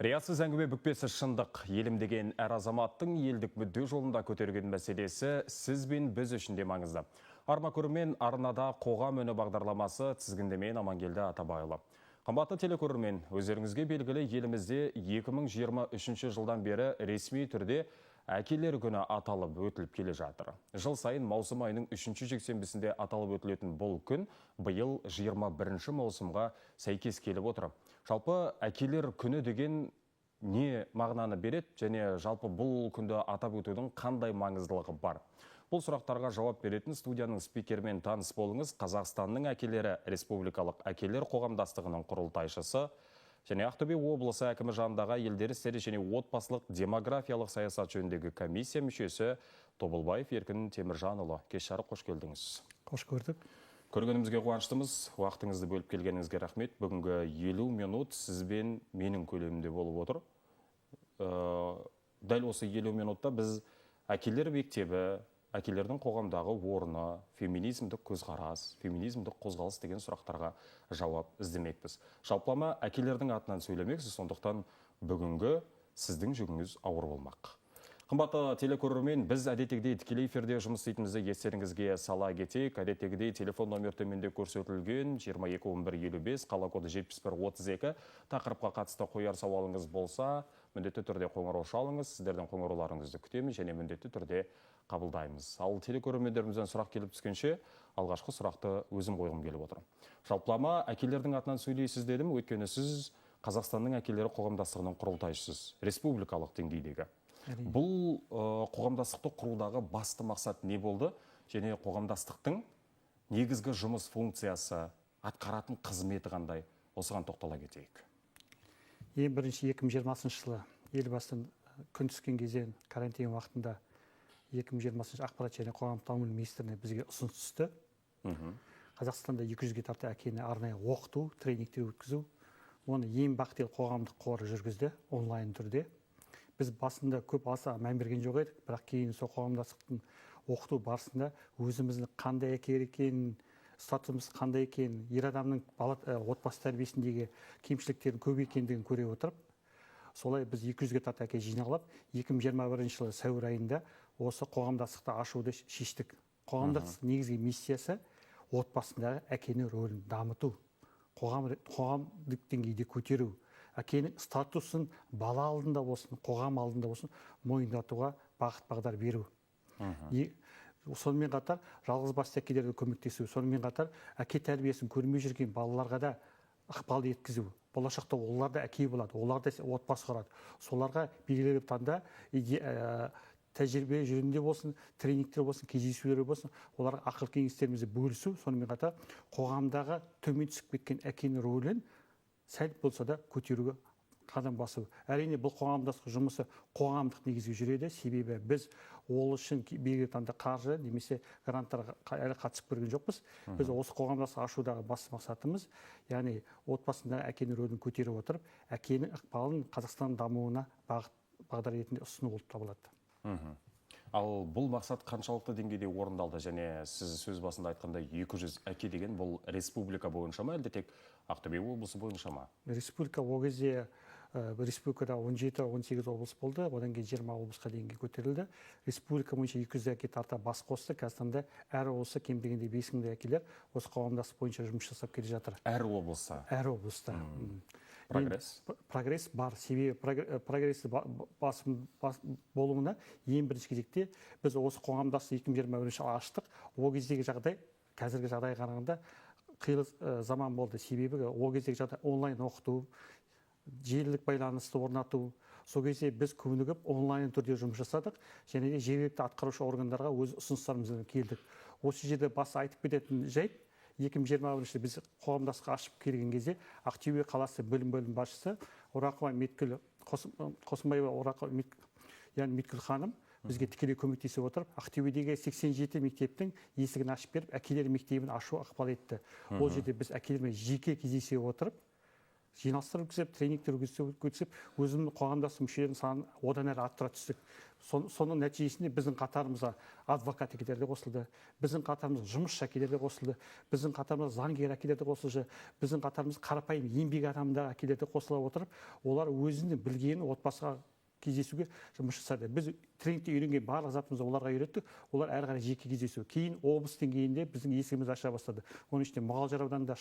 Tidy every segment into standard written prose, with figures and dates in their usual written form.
Риясыз әңгіме, бүкпесіз шындық. Елім деген әр азаматтың елдік мүдде жолында көтерген мәселесі сіз бен біз үшін де маңызды. Арма көрермен, арнада «Қоғам үні» бағдарламасы, тізгіндемен Амангелді Атабайұлы. Қымбатты телекөрермен, өздеріңізге белгілі, елімізде 2023 жылдан бері ресми түрде Әкелер күні аталып өтіліп келе жатыр. Жыл сайын маусым айының үшінші жексенбісінде аталып өтілетін бұл күн биыл 21 маусымға сәйкес келіп отыр. Жалпы, Әкелер күні деген не мағынаны береді және жалпы бұл күнді атап өтудің қандай маңыздылығы бар? Бұл сұрақтарға жауап беретін студияның спикерімен таныс болыңыз. Қазақстанның әкелері республикалық әкелер қоғамдастығының құрылтайшысы және Ақтөбе облысы әкімі жанындағы әйелдер істері және отбасылық демографиялық саясат жөніндегі комиссия мүшесі Тобылбаев Еркін Теміржанұлы. Кеш жарық, қош келдіңіз. Қош көрдік. Көргенімізге қуаныштымыз. Уақытыңызды бөліп келгеніңізге рахмет. Бүгінгі 50 минут сізбен менің көлемімде болып отыр. Дәл осы 50 минутта біз әкелер мектебі, әкелердің қоғамдағы орны, феминизмдік көзқарас, феминизмдік қозғалыс деген сұрақтарға жауап іздемекпіз. Жалпылама әкелердің атынан сөйлемексіз, сондықтан бүгінгі сіздің жүгіңіз ауыр болмақ. Қымбатты телекөрермен, біз әдеттегідей тікелей эфирде жұмыс істейтінімізді естеріңізге сала кетейік. Әдеттегідей телефон номер төменде көрсетілген: 22 11 55, қала коды 71 32. Тақырыпқа қатысты қояр сауалыңыз болса, міндетті түрде қоңырау шалыңыз. Сіздердің қоңырауларыңызды күтеміз және міндетті түрде қабылдаймыз. Ал телекөрермендерімізден сұрақ келіп түскенше, алғашқы сұрақты өзім қойғым келіп отыр. Жалпылама әкелердің атынан сөйлейсіз дедім, өйткені сіз Қазақстанның әкелері қоғамдастығының құрылтайшысыз, республикалық деңгейдегі. Бұл қоғамдастықты құрудағы басты мақсат не болды және қоғамдастықтың негізгі жұмыс функциясы, атқаратын қызметі қандай? Осыған тоқтала кетейік. Ең бірінші 2020 жылы Елбасының күн түскен кезде, карантин уақытында, 2020 Ақпарат және қоғамдық даму министріне бізге ұсыныс түсті: Қазақстанда 200-ге тарта әкені арнайы оқыту, тренингтер өткізу. Оны «Ең бақытты ел» қоғамдық қоры жүргізді онлайн түрде. Біз басында көп аса мән берген жоқ едік, бірақ кейін сол қоғамдастықтың оқыту барысында өзіміздің қандай әке екенін, статусымыз қандай екенін, ер адамның бала, отбасы тәрбиесіндегі кемшіліктердің көп екендігін көре отырып, солай біз 200-ге тарта әке жиналып, 2021 жылы сәуір айында осы қоғамдастықты ашуды шештік. Қоғамдастық негізгі миссиясы – отбасындағы әкенің рөлін дамыту, қоғамдық деңгейде көтеру, әкенің статусын бала алдында болсын, қоғам алдында болсын мойындатуға бағыт бағдар беру. Сонымен қатар жалғыз басты әкелерге көмектесу, сонымен қатар әке тәрбиесін көрмей жүрген балаларға да ықпал еткізу. Болашақта олар да әке болады, олар да отбасы құрады. Соларға белгілі бір таңда тәжірибе жүзінде болсын, тренингтер болсын, кездесулер болсын, оларға ақыл кеңестерімізді бөлісу, сонымен қатар қоғамдағы төмен түсіп кеткен әкенің рөлін сәл болса да көтеруге қадам басу. Әрине, бұл қоғамдастық жұмысы қоғамдық негізге жүреді, себебі біз ол үшін белгілі таңда қаржы немесе гранттарға әлі қатысып көрген жоқпыз. Біз осы қоғамдастық ашудағы басты мақсатымыз, яғни отбасындағы әкенің рөлін көтере отырып, әкенің ықпалын Қазақстан дамуына бағыт бағдар ретінде ұсыну болып табылады. Ал бұл мақсат қаншалықты деңгейде орындалды және сіз сөз басында айтқандай, 200 әке деген бұл республика бойынша ма, әлде тек Ақтөбе облысы бойынша ма? Республика, ол кезде республикада 17-18 облыс болды, одан кейін 20 облысқа дейінге көтерілді. Республика бойынша 200 әке тарта бас қосты. Қазіргі таңда әр облыста кем дегенде 5000-дей әкелер осы қоғамдастық бойынша жұмыс жасап келе жатыр. Әр облыста? Әр облыста. Прогресс? Енді прогресс бар, себебі прогрессті басым болуына ең бірінші кезекте біз осы қоғамдастық 2021 жылы аштық. Ол кездегі жағдай қазіргі жағдайға қарағанда қилы заман болды, себебі ол кездегі жағдай онлайн оқыту, желілік байланысты орнату. Сол кезде біз көбіне онлайн түрде жұмыс жасадық және де жергілікті атқарушы органдарға өз ұсыныстарымызбен келдік. Осы жерде басы айтып кететін жайт: 2021 жылы біз қоғамдастық ашып келген кезде Ақтөбе қаласы білім бөлімі басшысы Орақова Меткүл, Қосымбаева Орақова, яғни Меткүл ханым бізге тікелей көмектесе отырып, Ақтөбедегі 87 мектептің есігін ашып беріп, әкелер мектебін ашу ықпал етті. Ол жерде біз әкелермен жеке кездесе отырып, Жиналыстар өткізіп, тренингтер өткізіп, өзіміздің қоғамдастық мүшелерінің санын одан әрі арттыра түстік. Соның нәтижесінде біздің қатарымызға адвокат әкелер де қосылды, біздің қатарымызға жұмысшы әкелер де қосылды, біздің қатарымызға заңгер әкелер де қосылды, біздің қатарымызға қарапайым еңбек адамдағы әкелер де қосыла отырып, олар өзінің білгенін отбасыға кездесуге жұмыс жасады. Біз тренингте үйренген барлық затымызды оларға үйреттік, олар әрі қарай жеке кездесу. Кейін облыс деңгейінде біздің есігіміз аша бастады. Оның ішінде Мұғалжар ауданында,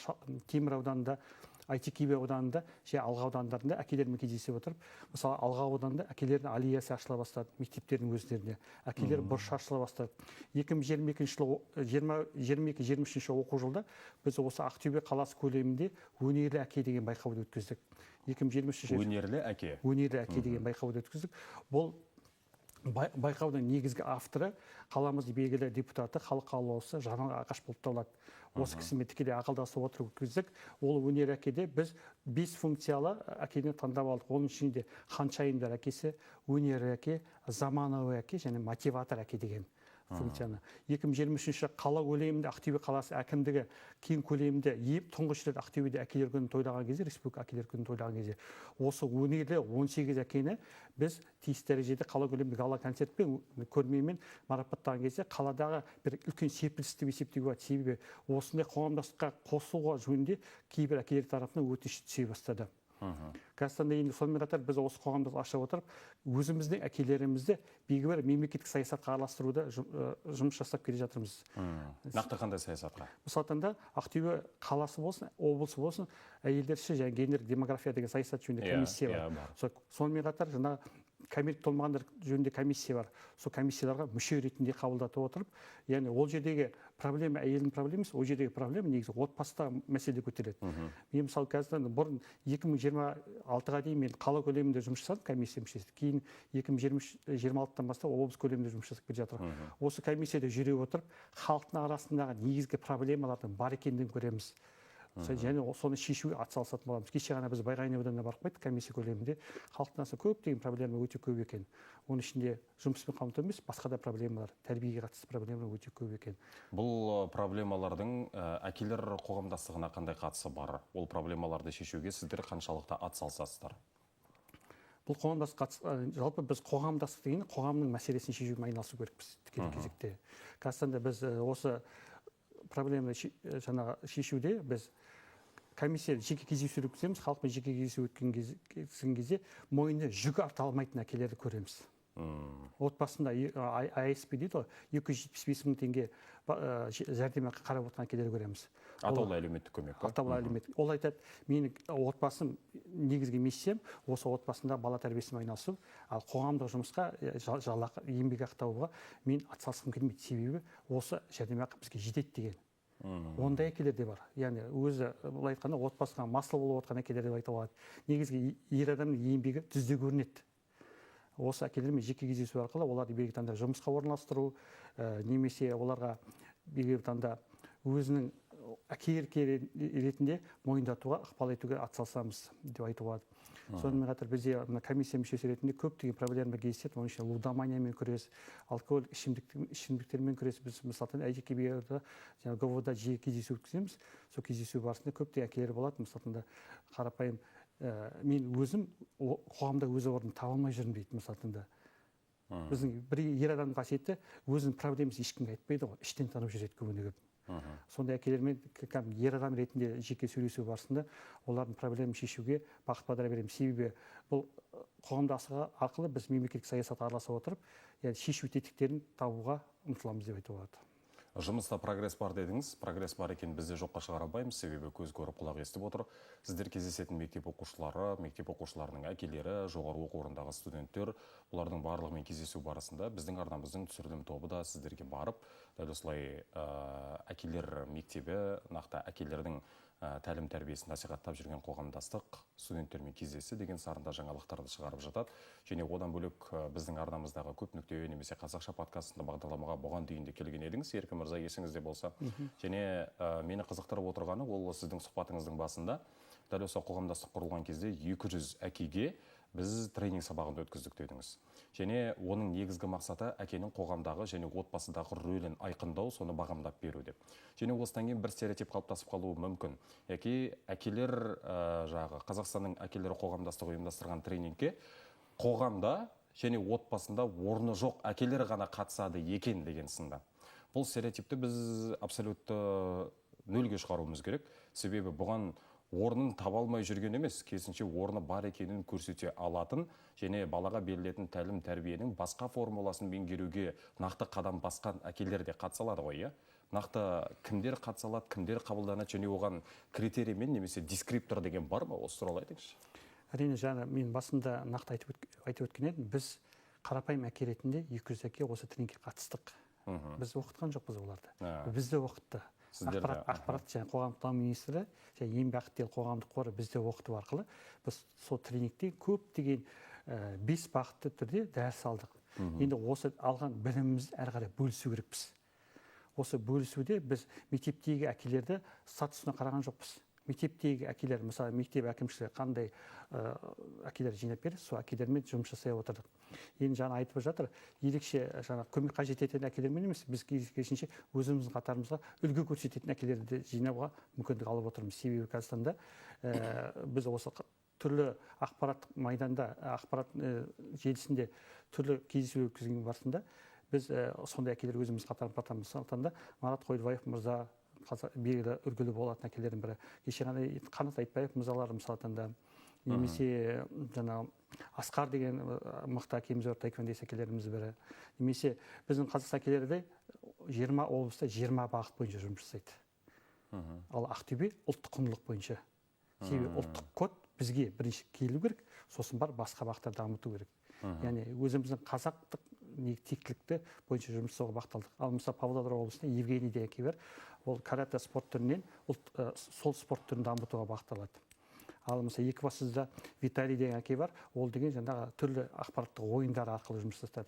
Темір ауданында, Әйтеке би ауданында, және Алға аудандарында әкелермен кездесе отырып, мысалы, Алға ауданында әкелердің аллеясы ашыла бастады, мектептердің өздерінде әкелер бұрышы ашыла бастады. 2022 жылы, 22-23 оқу жылда біз осы Ақтөбе қаласы көлемінде «Өнерлі әке» деген байқауды өткіздік. 2023 «Өнерлі әке». «Өнерлі әке» деген байқауды өткіздік. Бұл байқаудың негізгі авторы қаламыздың белгілі депутаты, халық қалаулысы Жанар Ағаш болып табылады. Осы кісімен тікелей ақылдасып отырып өткіздік. Ол өнер әкеде біз бес функциялы әкені таңдап алдық. Оның ішінде ханшайымдар әкесі, өнер әке, заманауи әке және мотиватор әке деген функцияны. 2023 қала көлемінде Ақтөбе қаласы әкімдігі кең көлемде тұңғыш рет Ақтөбеде әкелер күнін тойлаған кезде, республика әкелер күнін тойлаған кезде, осы өнерлі 18 әкені біз тиісті дәрежеде қала көлемінде гала концертпен, көрмемен марапаттаған кезде, қаладағы бір үлкен серпіліс деп есептеуге болады. Себебі осындай қоғамдастыққа қосылуға жөнінде кейбір әкелер тарапынан өтініш түсе бастады. Қазіргі енді сонымен қатар біз осы қоғамдастық аша отырып, өзіміздің әкелерімізді белгілі бір мемлекеттік саясатқа араластыруда жұмыс жасап келе жатырмыз. Нақты қандай саясатқа? Мысалы айтқанда, Ақтөбе қаласы болсын, облысы болсын, әйелдер ісі және гендер демография деген саясат жөнінде комиссия бар. Иә, бар. Сонымен қатар жаңа кәмелетке толмағандар жөнінде комиссия бар. Сол комиссияларға мүше ретінде қабылдатып отырып, яғни ол жердегі проблема әйелдің проблемасы, ол жердегі проблема негізі отбасыда мәселе көтеріледі. Мен мысалы қазір бұрын 2026-ға дейін мен қала көлемінде жұмыс жасадым комиссия мүшесі. Кейін 2023-26-дан бастап облыс көлемінде жұмыс жасап келе жатырмын. Осы комиссияда жүре отырып, халықтың арасындағы негізгі проблемалардың бар екендігін көреміз. Және соны шешуге атсалысатын боламыз. Кеше ғана біз Байғанин ауданына барып қайттық комиссия көлемінде. Халықтың арасында көптеген проблема өте көп екен. Оның ішінде жұмыспен қамту емес, басқа да проблемалар, тәрбиеге қатысты проблемалар өте көп екен. Бұл проблемалардың әкелер қоғамдастығына қандай қатысы бар? Ол проблемаларды шешуге сіздер қаншалықты атсалысасыздар? Бұл қоғамдастық жалпы біз қоғамдастық деген қоғамның мәселесін шешумен айналысу керекпіз тікелей кезекте. Қазіргі біз осы проблеманы жаңағы шешуде біз комиссия жеке кездесу өткіземіз. Халықпен жеке кездесу өткен кезде мойнына жүк арта алмайтын әкелерді көреміз. Отбасында АСП дейді ғой, 275 мың теңге жәрдемақы қарап отырған әкелерді көреміз. Атаулы әлеуметтік көмек па? Атаулы әлеуметтік. Ол айтады, менің отбасым, негізгі миссиям осы отбасында бала тәрбиесімен айналысу, ал қоғамдық жұмысқа, жалақы, еңбекақы табуға мен атсалысқым келмейді, себебі осы жәрдемақы бізге жетеді деген. Ондай әкелер де бар. Яғни өзі былай айтқанда отбасыға масыл болып отырған әкелер деп айта алады. Негізгі ер адамның еңбегі түзде көрінеді. Осы әкелермен жеке кездесу арқылы оларды белгілі таңда жұмысқа орналастыру, немесе оларға белгілі таңда өзінің әке ретінде мойындатуға, ықпал етуге атсалысамыз деп айтуға болады. Сонымен қатар бізде мына комиссия мүшесі ретінде көптеген проблемалар кездеседі. Оның ішінде лудоманиямен күрес, алкоголь ішімдіктермен күрес. Біз мысалы Әйтеке би жаңағы ГВД жиі кездесу өткіземіз. Сол кездесу барысында көптеген әкелер болады. Мысалы қарапайым, мен өзім қоғамда өз орнымды таба алмай жүрмін дейді. Мысалы біздің бір ер адамның қасиеті өзінің проблемасын ешкімге айтпайды ғой, іштен танып жүреді көбіне көп. Сондай әкелермен кәдімгі ер адам ретінде жеке сөйлесу барысында олардың проблемасын шешуге бағыт бағдар береміз. Себебі бұл қоғамдастығы арқылы біз мемлекеттік саясатқа араласа отырып, яғни шешу тетіктерін табуға ұмтыламыз деп айтуға болады. Жұмыста прогресс бар дедіңіз. Прогресс бар екенін біз де жоққа шығара алмаймыз, себебі көз көріп, құлақ естіп отыр. Сіздер кездесетін мектеп оқушылары, мектеп оқушыларының әкелері, жоғары оқу орнындағы студенттер, бұлардың барлығымен кездесу барысында біздің арнамыздың түсірілім тобы да сіздерге барып, дәл осылай, әкелер мектебі, нақты әкелердің, тәлім тәрбиесін насихаттап жүрген қоғамдастық студенттермен кездесті деген сарында жаңалықтарды шығарып жатады. Және одан бөлек, біздің арнамыздағы көп нүкте немесе қазақша подкастында бағдарламаға бұған дейін де келген едіңіз, Еркін мырза, есіңізде болса. Және, мені қызықтырып отырғаны ол сіздің сұхбатыңыздың басында дәл осы қоғамдастық құрылған кезде 200 әкеге, Біз тренинг сабағын өткіздік дедіңіз. Және оның негізгі мақсаты әкенің қоғамдағы және отбасындағы рөлін айқындау, соны бағамдап беру деп. Және осыдан кейін бір стереотип қалыптасып қалуы мүмкін. Яки әкелер жағы Қазақстанның әкелері қоғамдастығы ұйымдастырған тренингке қоғамда және отбасында орны жоқ әкелер ғана қатысады екен деген сында. Бұл стереотипті біз абсолютті нөлге шығаруымыз керек. Себебі бұған орнын таба алмай жүрген емес, керісінше орны бар екенін көрсете алатын және балаға берілетін тәлім тәрбиенің басқа формуласын меңгеруге нақты қадам басқан әкелер де қатыса алады ғой, иә? Нақты кімдер қатыса алады, кімдер қабылданады және оған критерий мен немесе дескриптор деген бар ма? Осы туралы айтыңызшы. Әрине, жаңа мен басында нақты айтып өткен едім, біз қарапайым әке ретінде 200 әке осы тренингке қатыстық. Біз оқытқан жоқпыз оларды. Бізді оқытты. Ақпарат және қоғамдық даму министрі және Еңбек ақтел қоғамдық қоры бізде оқыту арқылы біз сол тренингте көптеген 5 бағытты түрде дәріс алдық. Енді осы алған білімімізді әрі қарай бөлісу керекпіз. Осы бөлісуде біз мектептегі әкелерді статусына қараған жоқпыз. Мектептегі әкелер, мысалы, мектеп әкімшілігі қандай әкелер жинап берді, сол әкелермен жұмыс жасай отырдық. Енді жаңа айтып жатыр, ерекше жаңа көмек қажет ететін әкелермен емес, біз керісінше өзіміздің қатарымызға үлгі көрсететін әкелерді жинауға мүмкіндік алып отырмыз. Себебі қазіргі таңда біз осы түрлі ақпараттық майданда, ақпарат желісінде түрлі кездесу өткізген барысында біз сондай әкелер өзіміз қатарымызға тартамыз. Сондықтан да Марат Қойдыбаев мырза белгілі үлгілі болатын әкелердің бірі. Кеше ғана Қанат Айтбаев мырзалар, мысалы айтқанда, немесе жаңағы Асқар деген мықты әкеміз бар, таэквондист әкелеріміз бірі. Немесе біздің қазақстан әкелері де 20 облыста 20 бағыт бойынша жұмыс жасайды. Ал Ақтөбе ұлттық құндылық бойынша. Себебі ұлттық код бізге бірінші келу керек, сосын барып басқа бағыттарды дамыту керек. Яғни өзіміздің қазақтық тектілікті бойынша жұмыс жасауға бағытталдық. Ал мысалы Павлодар облысында Евгений деген әке бар, ол каратэ спорт түрінен сол спорт түрін дамытуға бағытталады. Ал мысалы Екібастұзда Виталий деген әке бар, ол деген жаңағы түрлі ақпараттық ойындар арқылы жұмыс жасады.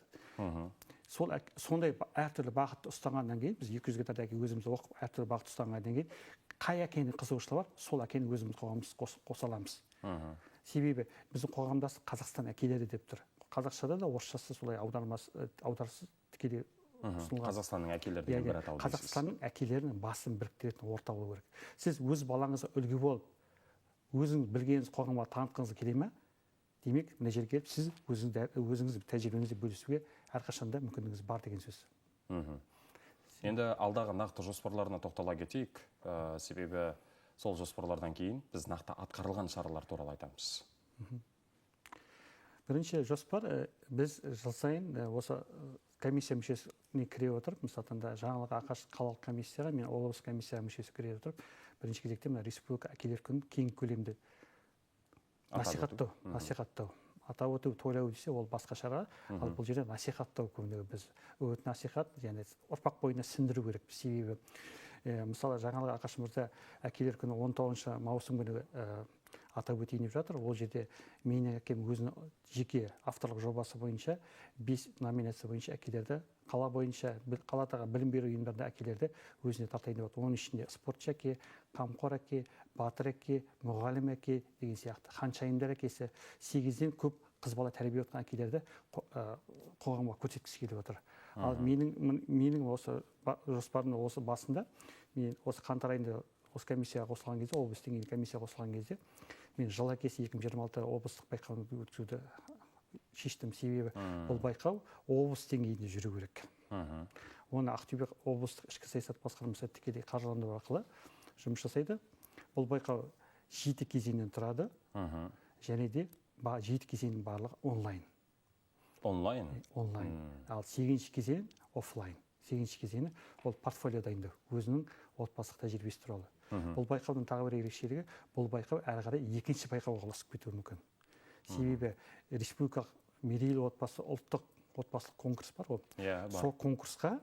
Сол сондай әртүрлі бағытты ұстанғаннан кейін біз 200-ге тарта әке өзіміз оқып әртүрлі бағыт ұстанғаннан кейін қай әкенің қызығушылығы бар, сол әкені өзіміз қоғамымыз қоса аламыз. Себебі біздің қоғамдастық Қазақстан әкелері деп тұр. Қазақшада да орысшасы солай аударсыз тікелей ұсынылған. Қазақстанның әкелері деген бір атау дейсіз. Қазақстанның әкелерінің басын біріктіретін орта болу керек. Сіз өз балаңызға үлгі болып, өзіңіз білгеніңіз қоғамға танытқыңыз келе ме? Демек, мына жерге келіп сіз өзіңіз тәжірибеңізді бөлісуге әрқашанда мүмкіндігіңіз бар деген сөз. Енді алдағы нақты жоспарларына тоқтала кетейік. Себебі сол жоспарлардан кейін біз нақты атқарылған шаралар туралы айтамыз. Бірінші жоспар, біз жыл сайын осы комиссия мүшесіне кіре отырып, мысалы айтқанда, Жаңалық Ақаш қалалық комиссияға, мен облыс комиссия мүшесі кіре отырып, бірінші кезекте мына республика әкелер күнін кең көлемде насихаттау, атап өту, тойлау десе ол басқа шара, ал бұл жерде насихаттау көбіне біз үгіт насихат және ұрпақ бойына сіңдіру керек. Себебі мысалы Жаңалық Ақаш мырза әкелер күні 19 маусым күні атап өтейін деп жатыр. Ол жерде менің әкем өзінің жеке авторлық жобасы бойынша 5 номинация бойынша әкелерді қала бойынша, қаладағы білім беру ұйымдарында әкелерді өзіне тартайын деп отыр. Оның ішінде спортшы әке, қамқор әке, батыр әке, мұғалім әке деген сияқты ханшайымдар әкесі, 8-ден көп қыз бала тәрбиелеп отқан әкелерді қоғамға көрсеткісі келіп отыр. Ал менің осы жоспарымның осы басында, мен осы қаңтар айында осы комиссияға қосылған кезде, облыс деңгейінде комиссияға қосылған кезде, мен жыл әкесі 2026 облыстық байқауын өткізуді шештім. Себебі бұл байқау облыс деңгейінде жүру керек. Оны Ақтөбе облыстық ішкі саясат басқармасы тікелей қаржыландыру арқылы жұмыс жасайды. Бұл байқау 7 кезеңнен тұрады. Және де 7 кезеңнің барлығы онлайн. Онлайн? Онлайн. Ал 8-ші кезең офлайн. 8-ші кезеңі ол портфолио дайындау, өзінің отбасылық тәжірибесі туралы. Бұл байқаудың тағы бір ерекшелігі, бұл байқау әрі қарай екінші байқауға ұласып кетуі мүмкін. Себебі республикалық мерейлі отбасы ұлттық отбасылық конкурс бар ғой. Иә, бар. Сол конкурсқа,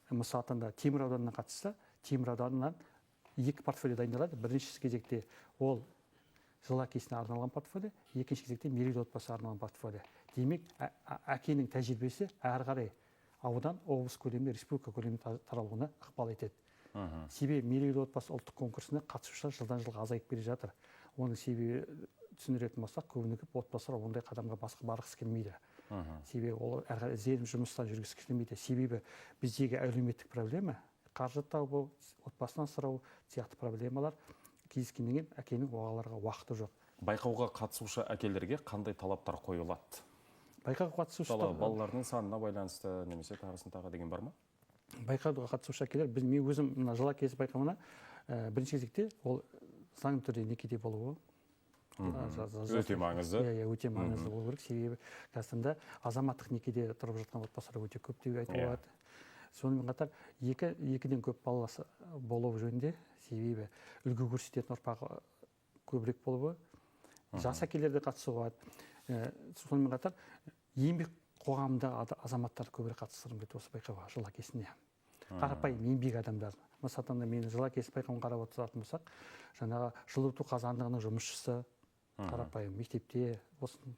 мысалы айтқанда, Темір ауданына қатысса, Темір ауданынан 2 портфолио дайындалады. Бірінші кезекте ол жыл әкесіне арналған портфолио, екінші кезекте мерейлі отбасына арналған портфолио. Демек, әкенің тәжірибесі әрі қарай аудан, облыс көлемінде, республика көлемінде таралуына ықпал етеді. Себебі мерейлі отбасы ұлттық конкурсына қатысушылар жылдан жылға азайып келе жатыр. Оның себебі түсіндіретін болсақ, көбіне көп отбасылар ондай қадамға басқа барғысы келмейді. Себебі ол әрі қарай ізденіп жұмыстан жүргісі келмейді. Себебі біздегі әлеуметтік проблема қаржы табу, отбасын асырау сияқты проблемалар кездескеннен кейін әкенің оларға уақыты жоқ. Байқауға қатысушы әкелерге қандай талаптар қойылады? Байқауға қатысушы Мысалы, балалардың санына байланысты немесе тағысын тағы деген бар ма? Байқауға қатысушы әкелер, біз, мен өзім мына Жыл әкесі байқауына бірінші кезекте ол заңды түрде некеде болуы. Өте маңызды. Иә, өте маңызды болу керек. Себебі қазіргі азаматтық некеде тұрып жатқан отбасылар өте көп деп айтуға болады. Сонымен қатар екіден көп баласы болуы жөнінде, себебі үлгі көрсететін ұрпағы көбірек болуы, жас әкелер де қатысуға болады. Сонымен қатар еңбек қоғамында азаматтар көбірек қатыстырғым келеді осы байқауға, Жыл әкесіне. Қарапайым еңбек адамдары. Мысалы, мен Жыл әкесі байқауын қарап отыратын болсақ, жаңағы жылыту қазандығының жұмысшысы, қарапайым мектепте болсын,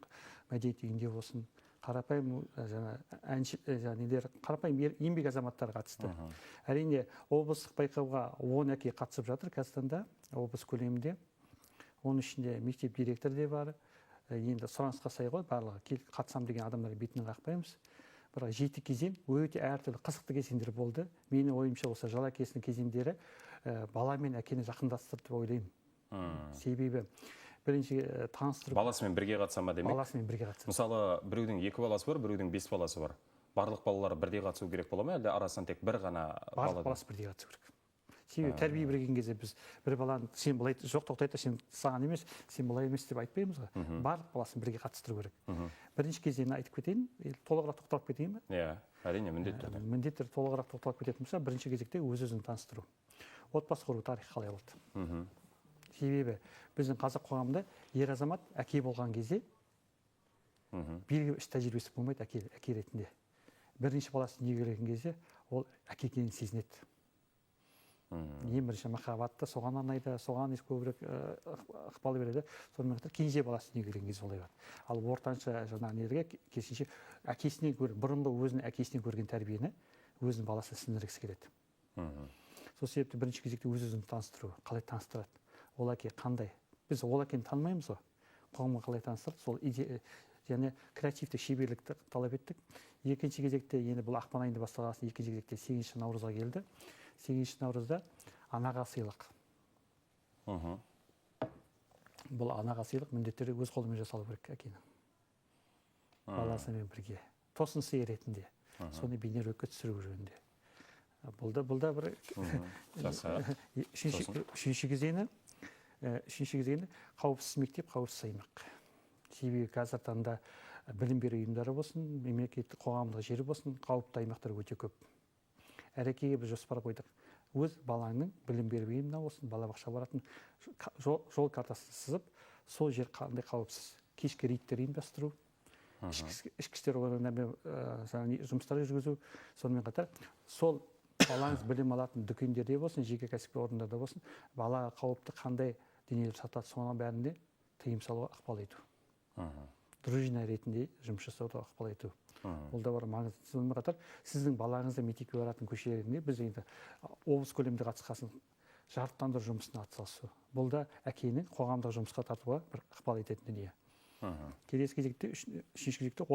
мәдениет үйінде болсын, қарапайым жаңа әнші, жаңа нелер, қарапайым еңбек азаматтары қатысты. Әрине, облыстық байқауға 10 әке қатысып жатыр қазіргі таңда облыс көлемінде. Оның ішінде мектеп директоры де бар. Енді сұранысқа сай ғой, барлығы қатысам деген адамдар бетінен қақпаймыз. Бірақ 7 кезең өте әртүрлі қызықты кезеңдер болды. Менің ойымша, осы Жыл әкесінің кезеңдері бала мен әкені жақындастырды деп ойлаймын. Себебі бірінші таныстырып Баласымен бірге қатыса ма демек? Баласымен бірге қатысады. Мысалы, біреудің 2 баласы бар, біреудің 5 баласы бар. Барлық балалар бірдей қатысу керек бола ма, әлде арасынан тек бір ғана Барлық бала? баласы бірдей қатысу керек. Себебі тәрбие берген кезде біз бір баланы сен былай, жоқ, тоқтай тұр, сен саған емес, сен былай емес деп айтпаймыз ғой. Барлық баласын бірге қатыстыру керек. Бірінші кезеңін айтып кетейін, енді толығырақ тоқталып кетейін бе? Иә, әрине, міндетті түрде. Міндетті түрде толығырақ тоқталып кететін болса, бірінші кезекте өз өзін таныстыру. Отбасы құру тарихы қалай болды? Себебі біздің қазақ қоғамында ер азамат әке болған кезде белгілі іс тәжірибесі болмайды әке ретінде. Бірінші баласы дүниеге келген кезде ол әке екенін сезінеді. Ең бірінші махаббатты соған арнайды, соған көбірек ықпал береді. Сонымен қатар кенже баласы дүниеге келген кезде солай болады. Ал ортаншы жаңағы нелерге керісінше әкесінен көр, бұрынғы өзінің әкесінен көрген тәрбиені өзінің баласына сіңдіргісі келеді. Сол себепті бірінші кезекте өз өзін таныстыру, қалай таныстырады? Ол әке қандай? Біз ол әкені танымаймыз ғой. Қоғамға қалай таныстырады? Сол және креативті шеберлікті талап еттік. Екінші кезекте енді бұл ақпан айында басталған соң, екінші кезекте 8 наурызға келді. 8 наурызда анаға сыйлық. Бұл анаға сыйлық міндетті түрде өз қолымен жасалу керек әкенің. Баласымен бірге. Тосын сый ретінде. Соны бейнероликке түсіру жөнінде. Бұл да бір Жақсы. Сосын? Үшінші кезеңі қауіпсіз мектеп, қауіпсіз аймақ. Себебі қазір таңда білім беру ұйымдары болсын, мемлекеттік қоғамдық жері болсын, қауіпті аймақтар өте көп. Әр әкеге біз жоспар қойдық. Өз балаңның білім беру ұйымына болсын, балабақша баратын жол картасын сызып, сол жер қандай қауіпсіз. Кешкі рейдтер ұйымдастыру, ішкі істер органдарымен жұмыстар жүргізу, сонымен қатар сол балаңыз білім алатын дүкендерде болсын, жеке кәсіпкер орындарда болсын, бала қауіпті қандай дүниелер сатады, соның бәрінде тыйым салуға ықпал ету. Дружина ретінде жұмыс жасауға ықпал ету. Ол да бар маңызды. Сонымен қатар сіздің балаңызды мектепке баратын көшелерінде біз енді облыс көлемінде қатысқасын жарықтандыру жұмысына атсалысу. Бұл да әкенің қоғамдық жұмысқа тартуға бір ықпал ететін дүние. Келесі кезекте, үшінші кезекте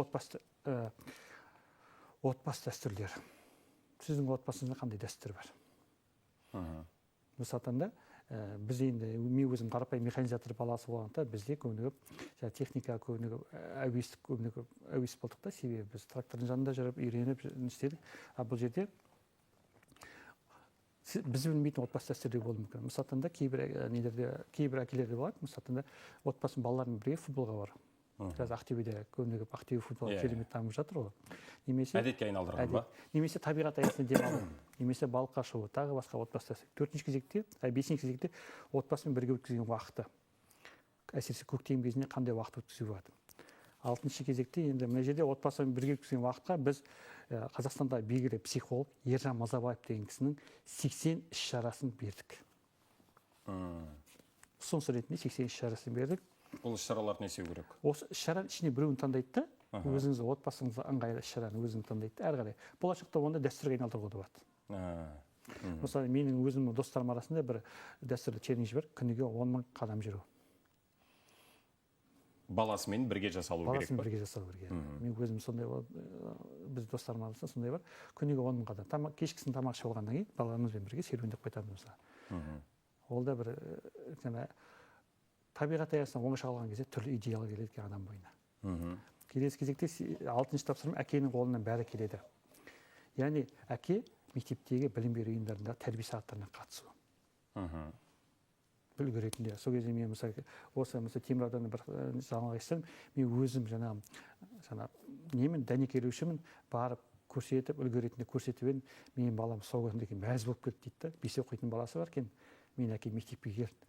отбасы дәстүрлері. Сіздің отбасыңызда қандай дәстүр бар? Мысалы айтқанда, біз енді, мен өзім қарапайым механизатор баласы болғандықтан, бізде көбіне көп, жаңа техника көбіне көп, әуестік көбіне көп әуес болдық та, себебі біз трактордың жанында жүріп, үйреніп істедік. А бұл жерде біз білмейтін отбасы дәстүрі болуы мүмкін. Мысалы айтқанда, кейбір нелерде, кейбір әкелерде болады, мысалы айтқанда, отбасын балалармен бірге футболға бару. Қазір Ақтөбеде көбіне көп Ақтөбе футболы керемет дамып жатыр ғой. Немесе әдетке айналдырған ба? Әдет. Немесе табиғат аясында демалу, немесе балыққа шығу, тағы басқа отбасы дәстүр. Төртінші кезекте, бесінші кезекте отбасымен бірге өткізген уақыты. Әсіресе көктем кезінде қандай уақыт өткізуге болады. Алтыншы кезекте енді мына жерде отбасымен бірге өткізген уақытқа біз Қазақстанда белгілі психолог Ержан Мазабаев деген кісінің 80 іс-шарасын бердік. Ұсыныс ретінде 80 іс-шарасын бердік. Бұл іс-шараларды не істеу керек? Осы іс-шараның ішіне біреуін таңдайды да, өзіңіз отбасыңызға ыңғайлы іс-шараны өзіңіз таңдайды да, әрі қарай. Болашақта оны дәстүрге айналдыруға да болады. Мысалы, менің өзімнің достарым арасында бір дәстүрлі челлендж бар, күніге 10 мың қадам жүру. Баласымен бірге жасалу керек Баласымен па? бірге жасалу керек. Мен өзім сондай, біз достарым арасында сондай бар. Күніге 10 мың қадам. Кешкісін тамақ ішіп алғаннан кейін баламызбен бірге серуендеп қайтамыз мысалы. Ол да бір жаңа табиғат аясында оңаша қалған кезде түрлі идеялар келеді екен адам бойына. Келесі кезекте алтыншы тапсырма: әкенің қолынан бәрі келеді. Яғни әке мектептегі білім беру ұйымдарында тәрбие сағаттарына қатысу. Үлгі ретінде. Сол кезде мен мысалы осы, мысалы, Темір ауданында бір жаңалық естідім. Мен өзім жаңа немін, дәнекерлеушімін, барып көрсетіп, үлгі ретінде көрсетіп едім, менің балам сол күнде екен мәз болып кетті дейді да. 5 оқитын баласы бар екен. Менің әкем мектепке келді,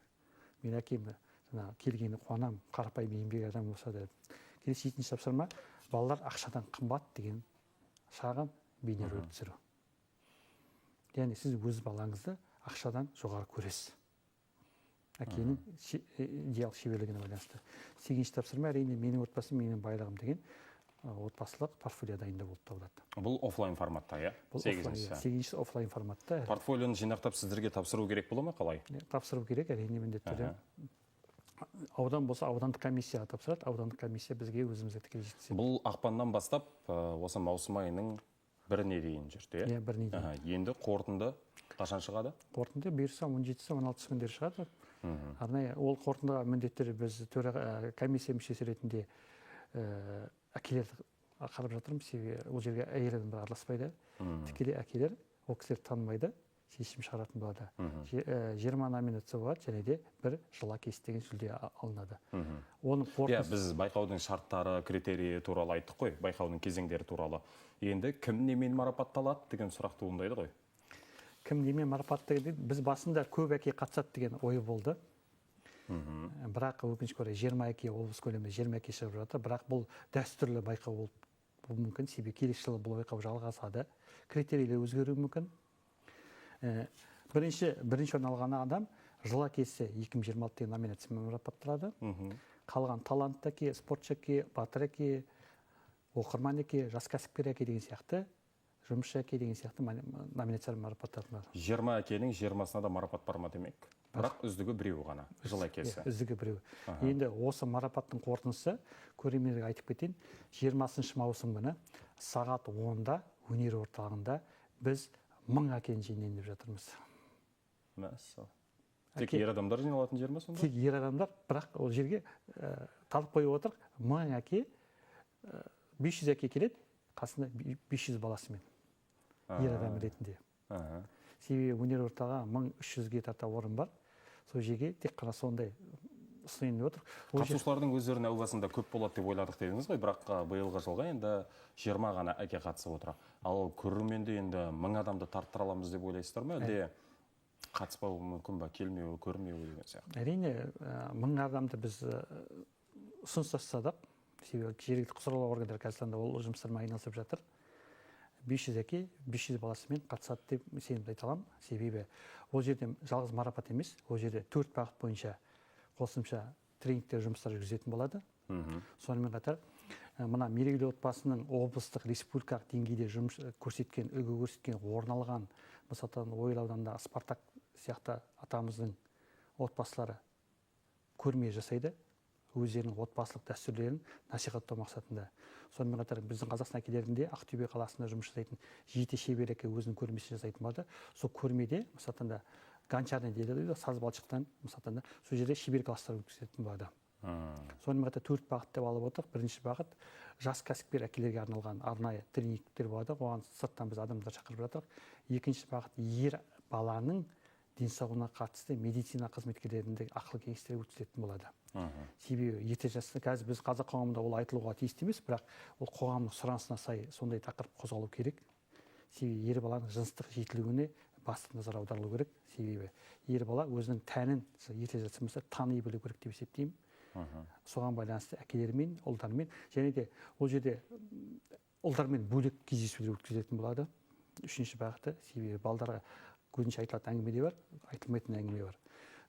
менің әкем жаңағы келгеніне қуанамын, қарапайым еңбек адам болса да. Келесі жетінші тапсырма: балалар ақшадан қымбат деген шағын бейнеролик түсіру. Яғни сіз өз балаңызды ақшадан жоғары көресіз, әкенің идеал шеберлігіне байланысты. Сегізінші тапсырма, әрине, менің отбасым — менің байлығым деген отбасылық портфолио дайындау болып табылады. Бұл офлайн форматта, иә? Бұл офлайн. Сегізіншісі. Иә, сегізіншісі офлайн форматта. Портфолионы жинақтап, сіздерге тапсыру керек бола ма, қалай? Иә, тапсыру керек, әрине, міндетті түрде. Аудан болса, аудандық комиссияға тапсырады, аудандық комиссия бізге, өзімізге тікелей жеткізеді. Бұл ақпаннан бастап осы маусым айының 1-іне дейін жүрді, иә? Иә, 1-іне дейін. Енді қорытынды қашан шығады? Қорытынды бұйырса 17-сі, 16-сы күндері шығады. Арнайы ол қорытындыға міндетті түрде біз төраға, комиссия мүшесі ретінде әкелерді қарап жатырмыз, себебі ол жерге әйел адамдар араласпайды. Тікелей әкелер, ол кісілер танымайды, шешім шығаратын болады. 20 номинация болады және де бір жыл әкесі деген жүлде алынады. Оның қорытындысы Біз байқаудың шарттары, критерийі туралы айттық қой, байқаудың кезеңдері туралы. Енді кім немен марапатталады деген сұрақ туындайды ғой. Кім немен марапатталады? Біз басында көп әке қатысады деген ой болды. Бірақ өкінішке орай 20 әке, облыс көлемінде 20 әке шығып жатыр. Бірақ бұл дәстүрлі байқау болып болуы мүмкін, себебі келесі жылы бұл байқау жалғасады. Критерийлер өзгеруі мүмкін. Бірінші орын алған адам жыл әкесі 2026 деген номинациямен марапатталады. Қалған талантты әке, спортшы әке, батыр әке, оқырман әке, жас кәсіпкер әке деген сияқты, жұмысшы әке деген сияқты номинациялар марапатталады. 20 әкенің 20-сына да марапат бар ма демек? Бірақ үздігі біреуі ғана, жыл әкесі. Иә, үздігі біреу. Енді осы марапаттың қорытындысы, көрермендерге айтып кетейін, 20 маусым күні сағат 10-да өнер орталығында біз 1000 әкені жинайын деп жатырмыз. Мәссаған. Тек ер адамдар жиналатын жер ма сонда? Тек ер адамдар, бірақ ол жерге талап қойып отыр, 1000 әке, 500 әке келеді, қасында 500 баласымен, ер адам ретінде. Себебі өнер орталығы 1300-ге тарта орын бар. Сол жерге тек қана сондай ұсынайын деп отыр. Ол жер Қатысушылардың өздерінің әу басында көп болады деп ойладық дедіңіз ғой, бірақ биылғы жылға енді 20 ғана әке қатысып отыр. Ал көрерменді енді 1000 адамды тарттыра аламыз деп ойлайсыздар ма, әлде қатыспауы мүмкін ба, келмеуі, көрмеуі деген сияқты? Әрине, 1000 адамды біз ұсыныс тастадық. Себебі жергілікті құзырлы органдар қазіргі таңда ол жұмыстармен айналысып жатыр. 500 әке, 500 баласымен қатысады деп сенімді айта аламын. Себебі ол жерде жалғыз марапат емес, ол жерде 4 бағыт бойынша қосымша тренингтер, жұмыстар жүргізетін болады. Сонымен қатар, мына мерейлі отбасының облыстық, республикалық деңгейде жұмыс көрсеткен, үлгі көрсеткен, орын алған, мысалы, Ойыл ауданында Спартак сияқты атамыздың отбасылары көрме жасайды, өздерінің отбасылық дәстүрлерін насихаттау мақсатында. Сонымен қатар біздің Қазақстан әкелерінде Ақтөбе қаласында жұмыс жасайтын жеті шебер әке өзінің көрмесін жасайтын болады. Сол көрмеде, мысалы, гончарный дейді ғой, саз балшықтан, мысалы, сол жерде шебер класстар өткізетін болады. Сонымен қатар 4 бағыт деп алып отырмық. Бірінші бағыт жас кәсіпкер әкелерге арналған арнайы тренингтер болады. Оған сырттан біз адамдар шақырып жатырмық. Екінші бағыт ер баланың денсаулығына қатысты медицина қызметкерлерінің ақыл кеңестері өткізілетін болады. Себебі ерте жаста қазір біз қазақ қоғамында ол айтылуға тиісті емес, бірақ ол қоғамның сұранысына сай сондай тақырып қозғалу керек. Себебі ер баланың жыныстық жетілуіне басты назар аударылу керек. Себебі ер бала өзінің тәнін ерте жастан бастап тани білу керек деп есептеймін. Соған байланысты әкелермен, ұлдармен және де ол жерде ұлдармен бөлек кездесулер өткізілетін болады. Үшінші бағыты, себебі балдарға көбінше айтылатын әңгіме де бар, айтылмайтын әңгіме бар.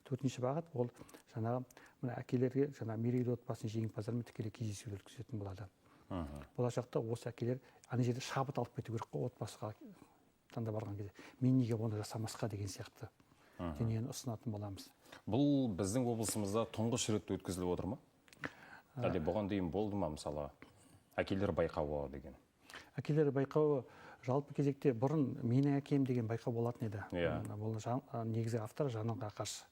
Төртінші бағыт ол жаңағы мына әкелерге жаңа мерейлі отбасының жеңімпаздарымен тікелей кездесулер өткізетін болады. Болашақта осы әкелер ана жерде шабыт алып кету керек қой, отбасыға таңда барған кезде. Мен неге оны жасамасқа деген сияқты дүниені ұсынатын боламыз. Бұл біздің облысымызда тұңғыш рет өткізіліп отыр ма? Әлде бұған дейін болды ма, мысалы, әкелер байқауы деген? Әкелер байқауы жалпы кезекте бұрын «Менің әкем» деген байқау болатын еді. Бұл негізгі автор Жанылға Ақаш.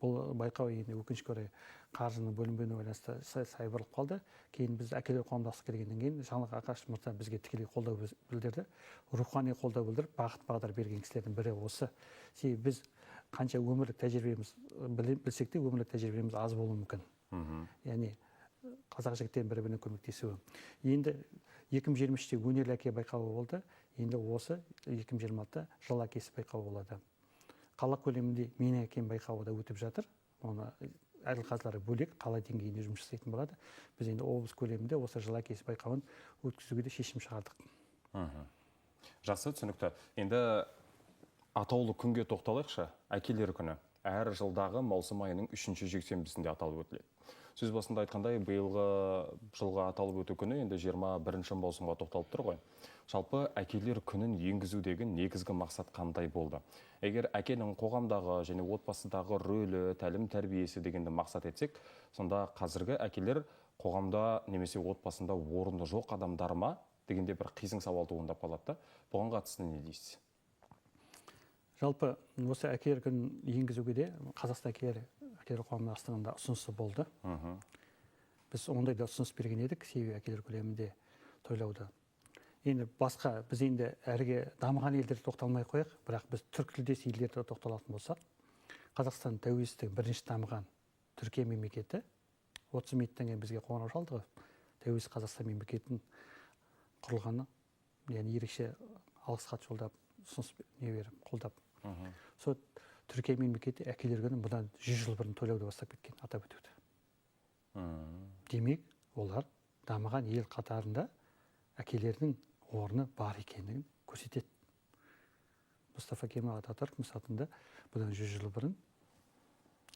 Бұл байқау енді, өкінішке орай, қаржының бөлінбеуіне байланысты сай бұрылып қалды. Кейін біз әкелер қоғамдастығы келгеннен кейін Жанылға Ақаш мырза бізге тікелей қолдау білдірді, рухани қолдау білдіріп, бағыт бағдар берген кісілердің бірі осы. Себебі біз қанша өмірлік тәжірибеміз білсек те, өмірлік тәжірибеміз аз болуы мүмкін. Яғни қазақ жігіттерінің бір біріне көмектесуі. Енді 2023-те «Өнерлі әке» байқауы болды, енді осы 2026-да «Жыл әкесі» байқауы болады. Қала көлемінде «Менің әкем» байқауы да өтіп жатыр. Оны әділқазылары бөлек, қала деңгейінде жұмыс жасайтын болады. Біз енді облыс көлемінде осы «Жыл әкесі» байқауын өткізуге де шешім шығардық. Жақсы, түсінікті. Енді атаулы күнге тоқталайықшы. Әкелер күні әр жылдағы маусым айының үшінші жексенбісінде аталып өтіледі. Сөз басында айтқандай, биылғы жылғы аталып өту күні енді 21 маусымға тоқталып тұр ғой. Жалпы әкелер күнін енгізудегі негізгі мақсат қандай болды? Егер әкенің қоғамдағы және отбасыдағы рөлі, тәлім тәрбиесі дегенді мақсат етсек, сонда қазіргі әкелер қоғамда немесе отбасында орны жоқ адамдар ма дегенде бір қисың сауал туындап қалады да. Бұған қатысты не дейсіз? Жалпы осы әкелер күнін енгізуге де Қазақстан әкелер қоғамдастығының да ұсынысы болды. Біз ондай да ұсыныс берген едік, себебі әкелер көлемінде тойлауды. Енді басқа біз енді әріге дамыған елдерге тоқталмай ақ қояйық, бірақ біз түркі тілдес елдерге тоқталатын болсақ, Қазақстан тәуелсіздігі бірінші дамыған Түркия мемлекеті. 30 минуттан кейін бізге қоңырау шалды ғой, тәуелсіз Қазақстан мемлекетінің құрылғаны, яғни ерекше алғыс хат жолдап, ұсыныс не беріп, қолдап. Сол Түркия мемлекеті әкелер күнін бұдан 100 жыл бұрын тойлауды бастап кеткен, атап өтуді. Демек, олар дамыған ел қатарында әкелердің орны бар екендігін көрсетеді. Мұстафа Кемал Ататүрк мысалында бұдан 100 жыл бұрын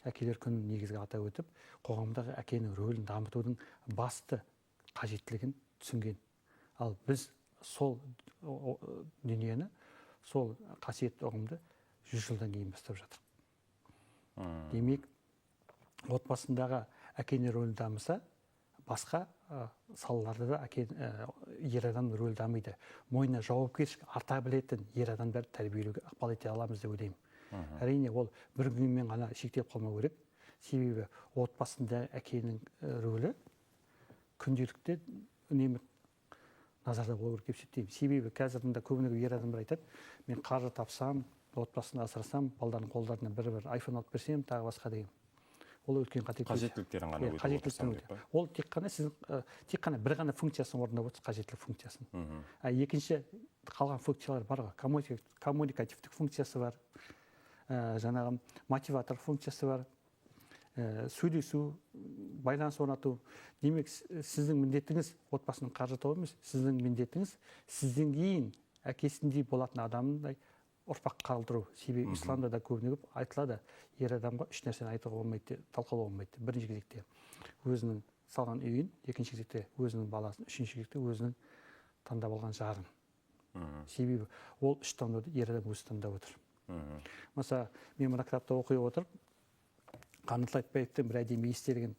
әкелер күнін негізгі атап өтіп, қоғамдағы әкенің рөлін дамытудың басты қажеттілігін түсінген. Ал біз сол дүниені, сол қасиетті ұғымды 100 жылдан кейін бастап жатырмыз. Демек, отбасындағы әкенің рөлі дамыса, басқа салаларда да әке, ер адам рөлі дамиды. Мойнына жауапкершілік арта білетін ер адамдарды тәрбиелеуге ықпал ете аламыз деп ойлаймын. Әрине, ол бір күнмен ғана шектеліп қалмау керек, себебі отбасында әкенің рөлі күнделікті үнемі назарда болу керек деп есептеймін. Себебі қазір көбіне ер адамдар айтады: «Мен қаржы тапсам, отбасын асырасам, балдардың қолдарына бір бір айфон алып берсем», тағы басқа деген. Ол үлкен қателік. Қажеттіліктерін ғана өтеп отырсам деп па? Ол тек қана сіздің тек қана бір ғана функциясын орындап отырсыз, қажеттілік функциясын. А екінші қалған функциялар бар ғой: коммуникативтік функциясы бар, жаңағы мотиватор функциясы бар, сөйлесу, байланыс орнату. Демек, сіздің міндетіңіз отбасының қаржы табу емес, сіздің міндетіңіз сізден кейін әкесіндей болатын адамдай ұрпақ қалдыру. Себебі исламда да көбіне көп айтылады, ер адамға үш нәрсені айтуға болмайды, талқылауға болмайды: бірінші кезекте өзінің салған үйін, екінші кезекте өзінің баласын, үшінші кезекте өзінің таңдап алған жарын. Себебі ол үш таңдауды ер адам өзі таңдап отыр. Мысалы, мен мына кітапты оқи отырып, Қанат Айтбаевтың бір әдемі естелігін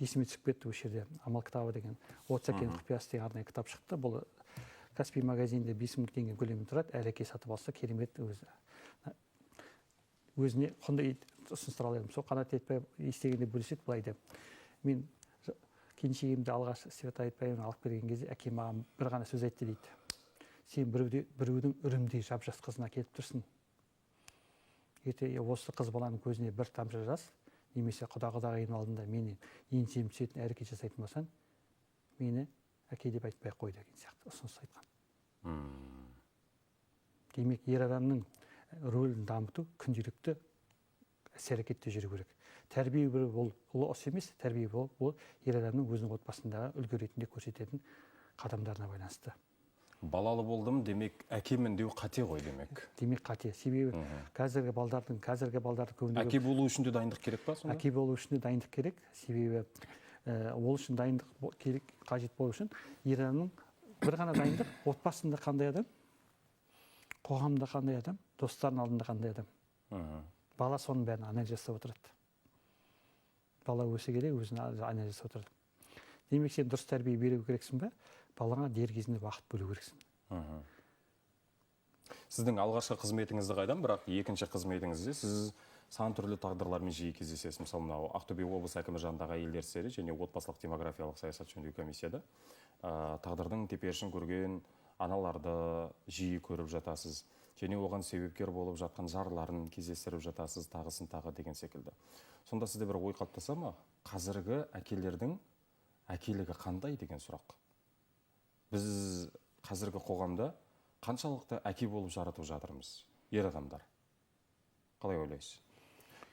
есіме түсіп кетті. Осы жерде «Амал кітабы» деген, «30 әкенің құпиясы» деген арнайы кітап шықты. Бұл Каспий магазинінде 5000 теңге көлемінде тұрады. Әр әке сатып алса, керемет, өзі өзіне құнды ұсыныстыра алар едім. Сол Қанат Айтбаев естелігінде бөліседі былай деп: «Мен келіншегімді алғаш, Света Айтбаеваны алып келген кезде әкем маған бір ғана сөз айтты, – дейді. – Сен біреудің үрімдей жап жас қызын әкеліп тұрсың. Ертең осы қыз баланың көзіне бір тамшы жас немесе құда құдағиының алдында мені еңсем түсетін әрекет жасайтын болсаң, мені әке деп айтпай ақ қой», – деген сияқты ұсыныс айтқан. Демек, ер адамның рөлін дамыту күнделікті іс әрекетте жүру керек. Тәрбие беру ол ұлы іс емес, тәрбие ол ер адамның өзінің отбасындағы үлгі ретінде көрсететін қадамдарына байланысты. Балалы болдым, демек әкемін деу қате ғой, демек. Демек, қате. Себебі қазіргі балдардың көбіне Әке болу үшін де дайындық керек па сонда? Әке болу үшін де дайындық керек. Себебі ол үшін дайындық керек, қажет болу үшін ер адамның бір ғана дайындық: отбасында қандай адам, қоғамда қандай адам, достарының алдында қандай адам. Бала соның бәрін анализ жасап отырады. Бала өсе келе өзіне анализ жасап отырады. Демек, сен дұрыс тәрбие беру керексің бе, балаңа дер кезінде уақыт бөлу керексің. Сіздің алғашқы қызметіңізді қайдан, бірақ екінші қызметіңізде сіз сан түрлі тағдырлармен жиі кездесесіз. Мысалы, мынау Ақтөбе облыс әкімі жанындағы әйелдер істері және отбасылық демографиялық саясат жөніндегі комиссияда тағдырдың теперішін көрген аналарды жиі көріп жатасыз және оған себепкер болып жатқан жарларын кездестіріп жатасыз, тағысын тағы деген секілді. Сонда сізде бір ой қалыптаса ма, қазіргі әкелердің әкелігі қандай деген сұрақ? Біз қазіргі қоғамда қаншалықты әке болып жаратып жатырмыз, ер адамдар? Қалай ойлайсыз?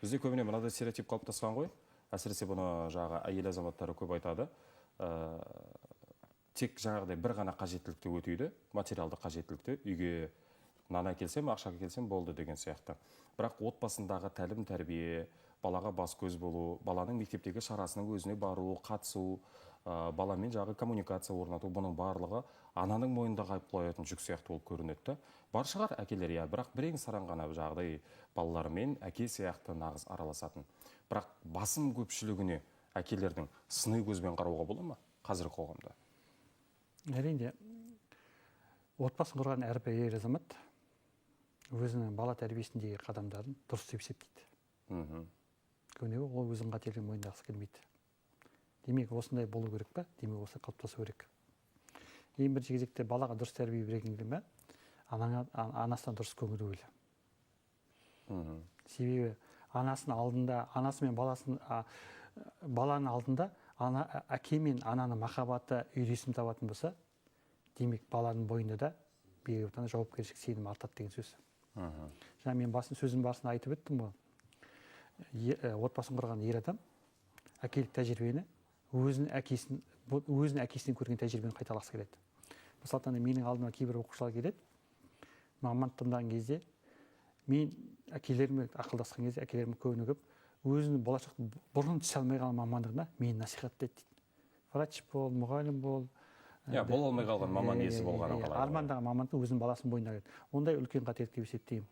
Бізде көбіне мынадай стереотип қалыптасқан ғой, әсіресе бұны жаңағы әйел азаматтары көп айтады. Тек жаңағыдай бір ғана қажеттілікті өтейді, материалдық қажеттілікті, үйге нан әкелсем, ақша әкелсем болды деген сияқты. Бірақ отбасындағы тәлім тәрбие, балаға бас көз болу, баланың мектептегі шарасының өзіне бару, қатысу, баламен жағы коммуникация орнату, бұның барлығы ананың мойнында қалып қоятын жүк сияқты болып көрінеді. Бар шығар әкелер, иә, бірақ бірең сараң ғана жағдай балаларымен әке сияқты нағыз араласатын. Бірақ басым көпшілігіне әкелердің сыни көзбен қарауға бола ма қазіргі қоғамда? Әрине, отбасын құрған әрбір ер азамат өзінің бала тәрбиесіндегі қадамдарын дұрыс деп есептейді. Көбіне ол өзінің қателігін мойындағысы келмейді. Демек, осындай болу керек па? Демек, осылай қалыптасу керек. Ең бірінші кезекте балаға дұрыс тәрбие бергің келе ме? Анасына дұрыс көңіл бөл. Себебі анасының алдында, анасы мен баласын, баланың алдында ана, әке мен ананың махаббаты үйлесім табатын болса, демек баланың бойында да белгілі бір жауапкершілік сенім артады деген сөз. Жаңа мен сөзім барысында айтып өттім ғой. Отбасын құрған ер адам әкелік тәжірибені өзінің әкесінен көрген тәжірибені қайталағысы келеді. Мысалы, менің алдыма кейбір оқушылар келеді, маман тыңдаған кезде, мен әкелеріме ақылдасқан кезде әкелерім көбіне көп өзінің болашақ бұрын түсе алмай қалған мамандығына мені насихаттайды дейді. Врач бол, мұғалім бол. Иә, бола алмай қалған маман иесі болғанын қалайды. Армандаған мамандық өзінің баласының бойында келеді. Ондай үлкен қателік деп есептеймін.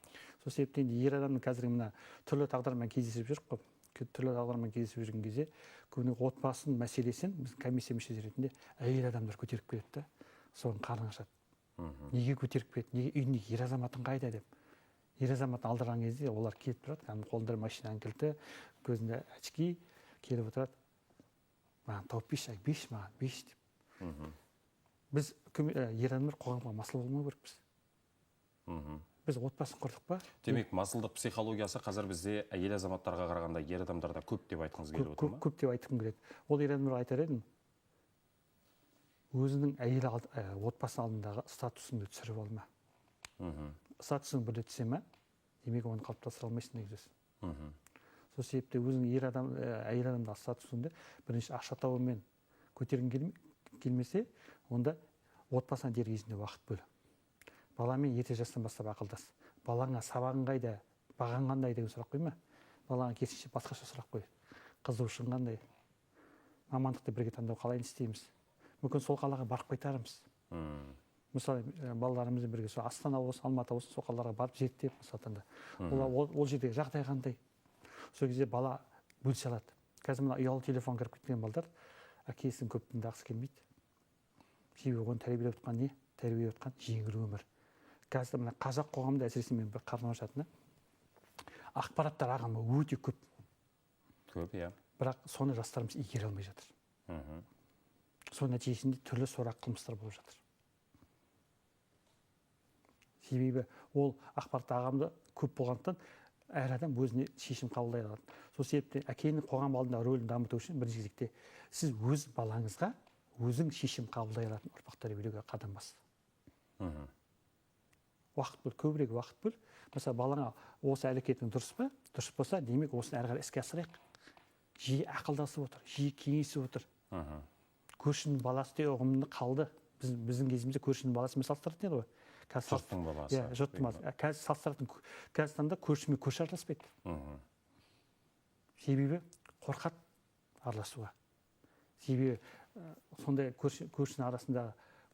Сол себептен ер адамның қазіргі мына түрлі тағдырмен кездесіп жүрік қой. Түрлі тағдырмен кездесіп жүрген кезде көбіне отбасының мәселесін біздің комиссия мүшесі ретінде әйел адамдар көтеріп келеді да, соны қарны ашады. Неге көтеріп келеді? Неге үйінде ер азаматың қайда деп. Ер азаматын алдырған кезде олар келіп тұрады, кәдімгі қолында машинаның кілті, көзінде очки, келіп отырады. Маған тауып берші, ай, берші маған, берші деп. Біз ер адамдар қоғамға масыл болмау керекпіз. Біз отбасын құрдық па? Демек, масылдық психологиясы қазір бізде әйел азаматтарға қарағанда ер адамдарда көп деп айтқыңыз келіп отыр ма? Көп деп айтқым келеді. Ол ер адамдарға айтар едім, өзінің әйел отбасы алдындағы статусыңды түсіріп алма. Статусың бірде түсе ме, демек оны қалыптастыра алмайсың деген сөз. Сол себепті өзің ер адам, әйел адамдағы статусыңды бірінші ақша табумен көтергің келмесе, онда отбасына дер кезінде уақыт бөл. Баламен ерте жастан бастап ақылдас. Балаңа сабағың қайда, бағаң қандай деген сұрақ қойма. Балаңа керісінше басқаша сұрақ қой. Қызығушың қандай? Мамандықты бірге таңдау қалай істейміз? Мүмкін сол қалаға барып қайтармыз. Мысалы, балаларымызбен бірге сол Астана болсын, Алматы болсын, сол қалаларға барып зерттеп, мысалы таңда. Ол жердегі жағдай қандай? Сол кезде бала бөлісе алады. Қазір мына ұялы телефон кіріп кеткен балдар әкесін көп тыңдағысы келмейді. Себебі оны тәрбиелеп отқан не? Тәрбиелеп отқан жеңіл өмір. Қазір мына қазақ қоғамында әсіресе мен бір қарным ашатыны, ақпараттар ағымы өте көп. Көп, иә. Бірақ соны жастарымыз игере алмай жатыр. Сол нәтижесінде түрлі сорақы қылмыстар болып жатыр. Себебі ол ақпарат ағымы көп болғандықтан әр адам өзіне шешім қабылдай алады. Сол себептен әкенің қоғам алдындағы рөлін дамыту үшін бірінші кезекте сіз өз балаңызға өзің шешім қабылдай алатын ұрпақ тәрбиелеуге қадам бас. Уақыт бөл, көбірек уақыт бөл. Мысалы, балаңа осы әрекетің дұрыс па? Дұрыс болса, демек осыны әрі қарай іске асырайық. Жиі ақылдасып отыр, жиі кеңесіп отыр. Көршінің баласы деген ұғымды қалды. Біздің кезімізде көршінің баласымен салыстыратын еді ғой. Жұрттың баласы. Иә, жұрттың баласы. Қазір салыстыратын, қазір таңда көршімен көрші араласпайды. Себебі қорқады араласуға. Себебі сондай көршінің арасында,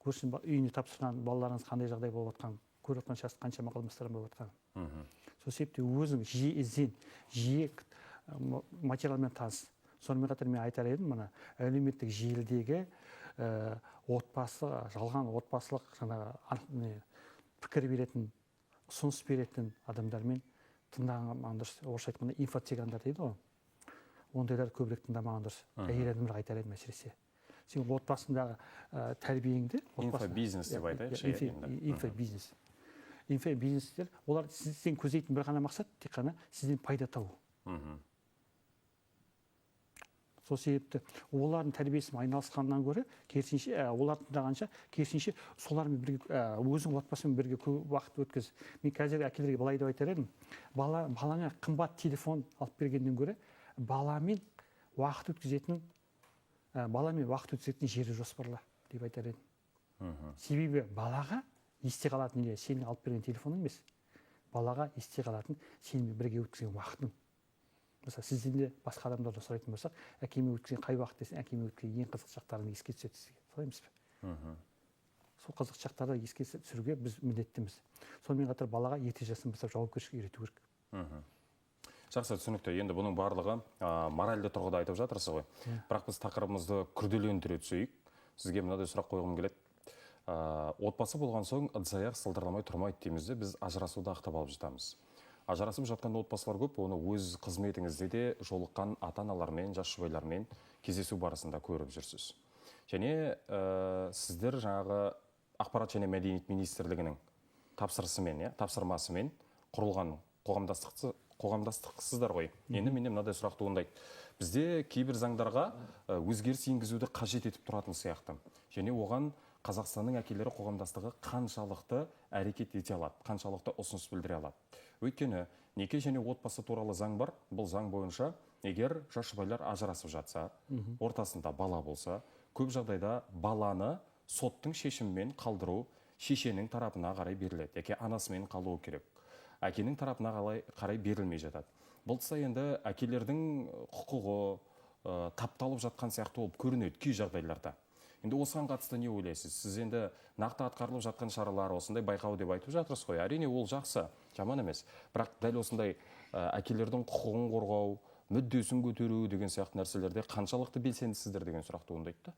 көршінің үйіне тапсырған балаларыңыз қандай жағдай болып жатқанын, көріп жатқан шығарсыз, қаншама қылмыстар болып жатқанын. Сол себепті өзің жиі ізден, жиі материалмен таныс. Сонымен қатар мен айтар едім, мына әлеуметтік желідегі отбасы, жалған отбасылық жаңағы пікір беретін, ұсыныс беретін адамдармен тыңдаған дұрыс. Орысша айтқанда инфо-цыгандар дейді ғой, ондайлар көбірек тыңдамаған дұрыс. Әйел адамдарға айтар едім әсіресе. Сен отбасындағы тәрбиеңді... Инфобизнес деп айтайықшы. Инфобизнес. Инфобизнестер, олар сізден көздейтін бір ғана мақсат, тек қана сізден пайда табу. Сол себепті олардың тәрбиесімен айналысқаннан гөрі, керісінше, оларды тыңдағанша, керісінше солармен бірге, өзің отбасымен бірге көп уақыт өткіз. Мен қазіргі әкелерге былай деп айтар едім: балаңа қымбат телефон алып бергеннен гөрі, баламен уақыт өткізетін, жерді жоспарла деп айтар едім. Себебі балаға есте қалатын не сенің алып берген телефоның емес, балаға есте қалатын сенімен бірге өткізген уақытың. Мысалы, сізден де басқа адамдардан сұрайтын болсақ, әкеме өткізген қай уақыт десең, әкеме өткізген ең қызықты шақтарын еске түседі сізге. Солай емес пе? Сол қызықты шақтарды еске түсіруге біз міндеттіміз. Сонымен қатар балаға ерте жастан бастап жауапкершілік үйрету керек. Жақсы, түсінікті. Енді бұның барлығы моральды тұрғыда айтып жатырсыз ғой. Бірақ біз тақырыбымызды күрделендіре түсейік. Сізге мынадай сұрақ қойғым келеді. Отбасы болған соң ыдыс-аяқ сылдырламай тұрмайды дейміз де, біз ажырасуды ақтап алып жатамыз. Ажырасып жатқан отбасылар көп, оны өз қызметіңізде де жолыққан ата-аналармен, жас жұбайлармен кездесу барысында көріп жүрсіз. Және сіздер жаңағы ақпарат және мәдениет министрлігінің тапсырысымен, тапсырмасымен құрылған қоғамдастықсыздар ғой. Енді менде мынадай сұрақ туындайды. Бізде кейбір заңдарға өзгеріс енгізуді қажет етіп тұратын сияқты. Және оған Қазақстанның әкелері қоғамдастығы қаншалықты әрекет ете алады, қаншалықты ұсыныс білдіре алады. Өйткені неке және отбасы туралы заң бар. Бұл заң бойынша егер жас жұбайлар ажырасып жатса, ортасында бала болса, көп жағдайда баланы соттың шешімімен қалдыру шешенің тарапына қарай беріледі, яки анасымен қалуы керек. Әкенің тарапына қарай берілмей жатады. Бұл тұста енді әкелердің құқығы тапталып жатқан сияқты болып көрінеді кей жағдайларда. Енді осыған қатысты не ойлайсыз? Сіз енді нақты атқарылып жатқан шаралар, осындай байқау деп айтып жатырсыз ғой. Әрине ол жақсы, жаман емес. Бірақ дәл осындай әкелердің құқығын қорғау, мүддесін көтеру деген сияқты нәрселерде қаншалықты белсендісіздер деген сұрақ туындайды да?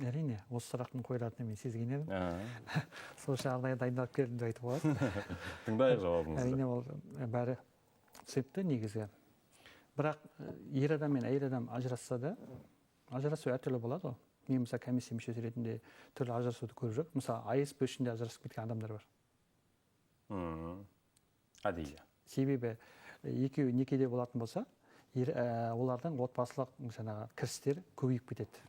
Әрине, осы сұрақтың қойылатынын мен сезген едім. Сол үшін арнайы дайындалып келдім деп айтуға болады. Тыңдайық жауабыңызды. Әрине, ол бәрі түсінікті негізі. Бірақ ер адам мен әйел адам ажырасса да, ажырасу әртүрлі болады ғой. Мен мысалы комиссия мүшесі ретінде түрлі ажырасуды көріп жүрмін. Мысалы, АСП үшін де ажырасып кеткен адамдар бар. Әдейі. Себебі екеуі некеде болатын болса, олардың отбасылық жаңағы кірістері көбейіп кетеді.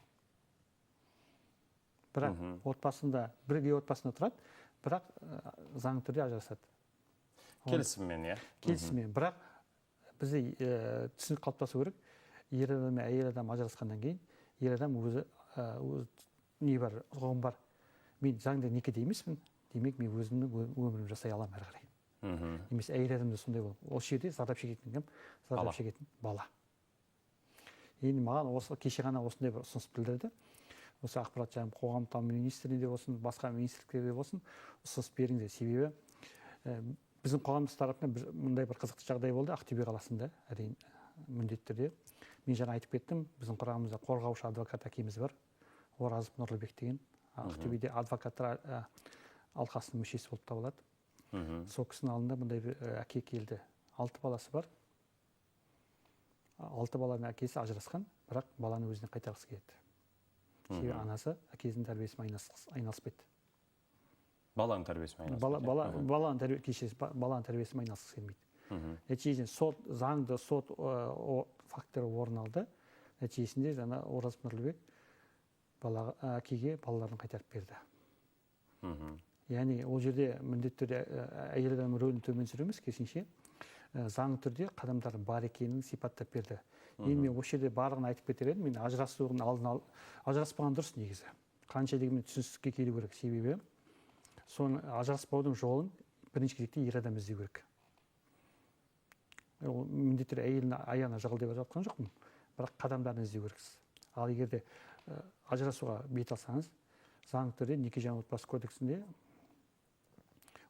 Бірақ отбасында, бірге отбасында тұрады, бірақ заңды түрде ажырасады. Келісіммен, иә? Келісіммен. Бірақ бізде түсінік қалыптасу керек. Ер адам мен әйел адам ажырасқаннан кейін ер адам өзі не бар, ұғым бар. Мен заңды некеде емеспін, демек мен өзімнің өмірімді жасай аламын әрі қарай. Немесе әйел адам да сондай болып. Ол жерде зардап шегетін кім? Зардап шегетін бала. Енді маған осы кеше ғана осындай бір ұсыныс білдірді. Осы ақпарат және қоғамдық даму министріне де болсын, басқа министрліктерге де болсын ұсыныс беріңіздер. Себебі біздің қоғамдық тарапынан мындай бір қызықты жағдай болды Ақтөбе қаласында, әрине міндетті түрде. Мен жаңа айтып кеттім, біздің құрамымызда қорғаушы адвокат әкеміз бар, Оразов Нұрлыбек деген. Ақтөбеде адвокаттар алқасының мүшесі болып табылады. Сол кісінің алдында мындай бір әке келді. 6 баласы бар. 6 баланың әкесі ажырасқан, бірақ баланы өзіне қайтарғысы келеді. Себебі анасы әкесінің тәрбиесімен айналыспайды. Баланың тәрбиесімен айналыспайды. Баланың тәрбиесімен айналысқысы келмейді. Нәтижесінде сот, заңды сот факторы орын алды. Нәтижесінде жаңа Оразов Нұрлыбек әкеге балаларын қайтарып берді. Яғни ол жерде міндетті түрде әйел адам рөлін төмен түсіру емес, керісінше заңды түрде қадамдар бар екенін сипаттап берді. Енді мен осы жерде барлығын айтып кетер едім. Мен ажырасудың алдын ажыраспаған дұрыс негізі. Қанша дегенмен түсіністікке келу керек. Себебі соны ажыраспаудың жолын бірінші кезекте ер адам іздеу керек. Ол міндетті түрде әйелдің аяғына жығыл деп жатқан жоқпын, бірақ қадамдарын іздеу керексіз. Ал егер де ажырасуға бет алсаңыз, заңды түрде неке және отбасы кодексінде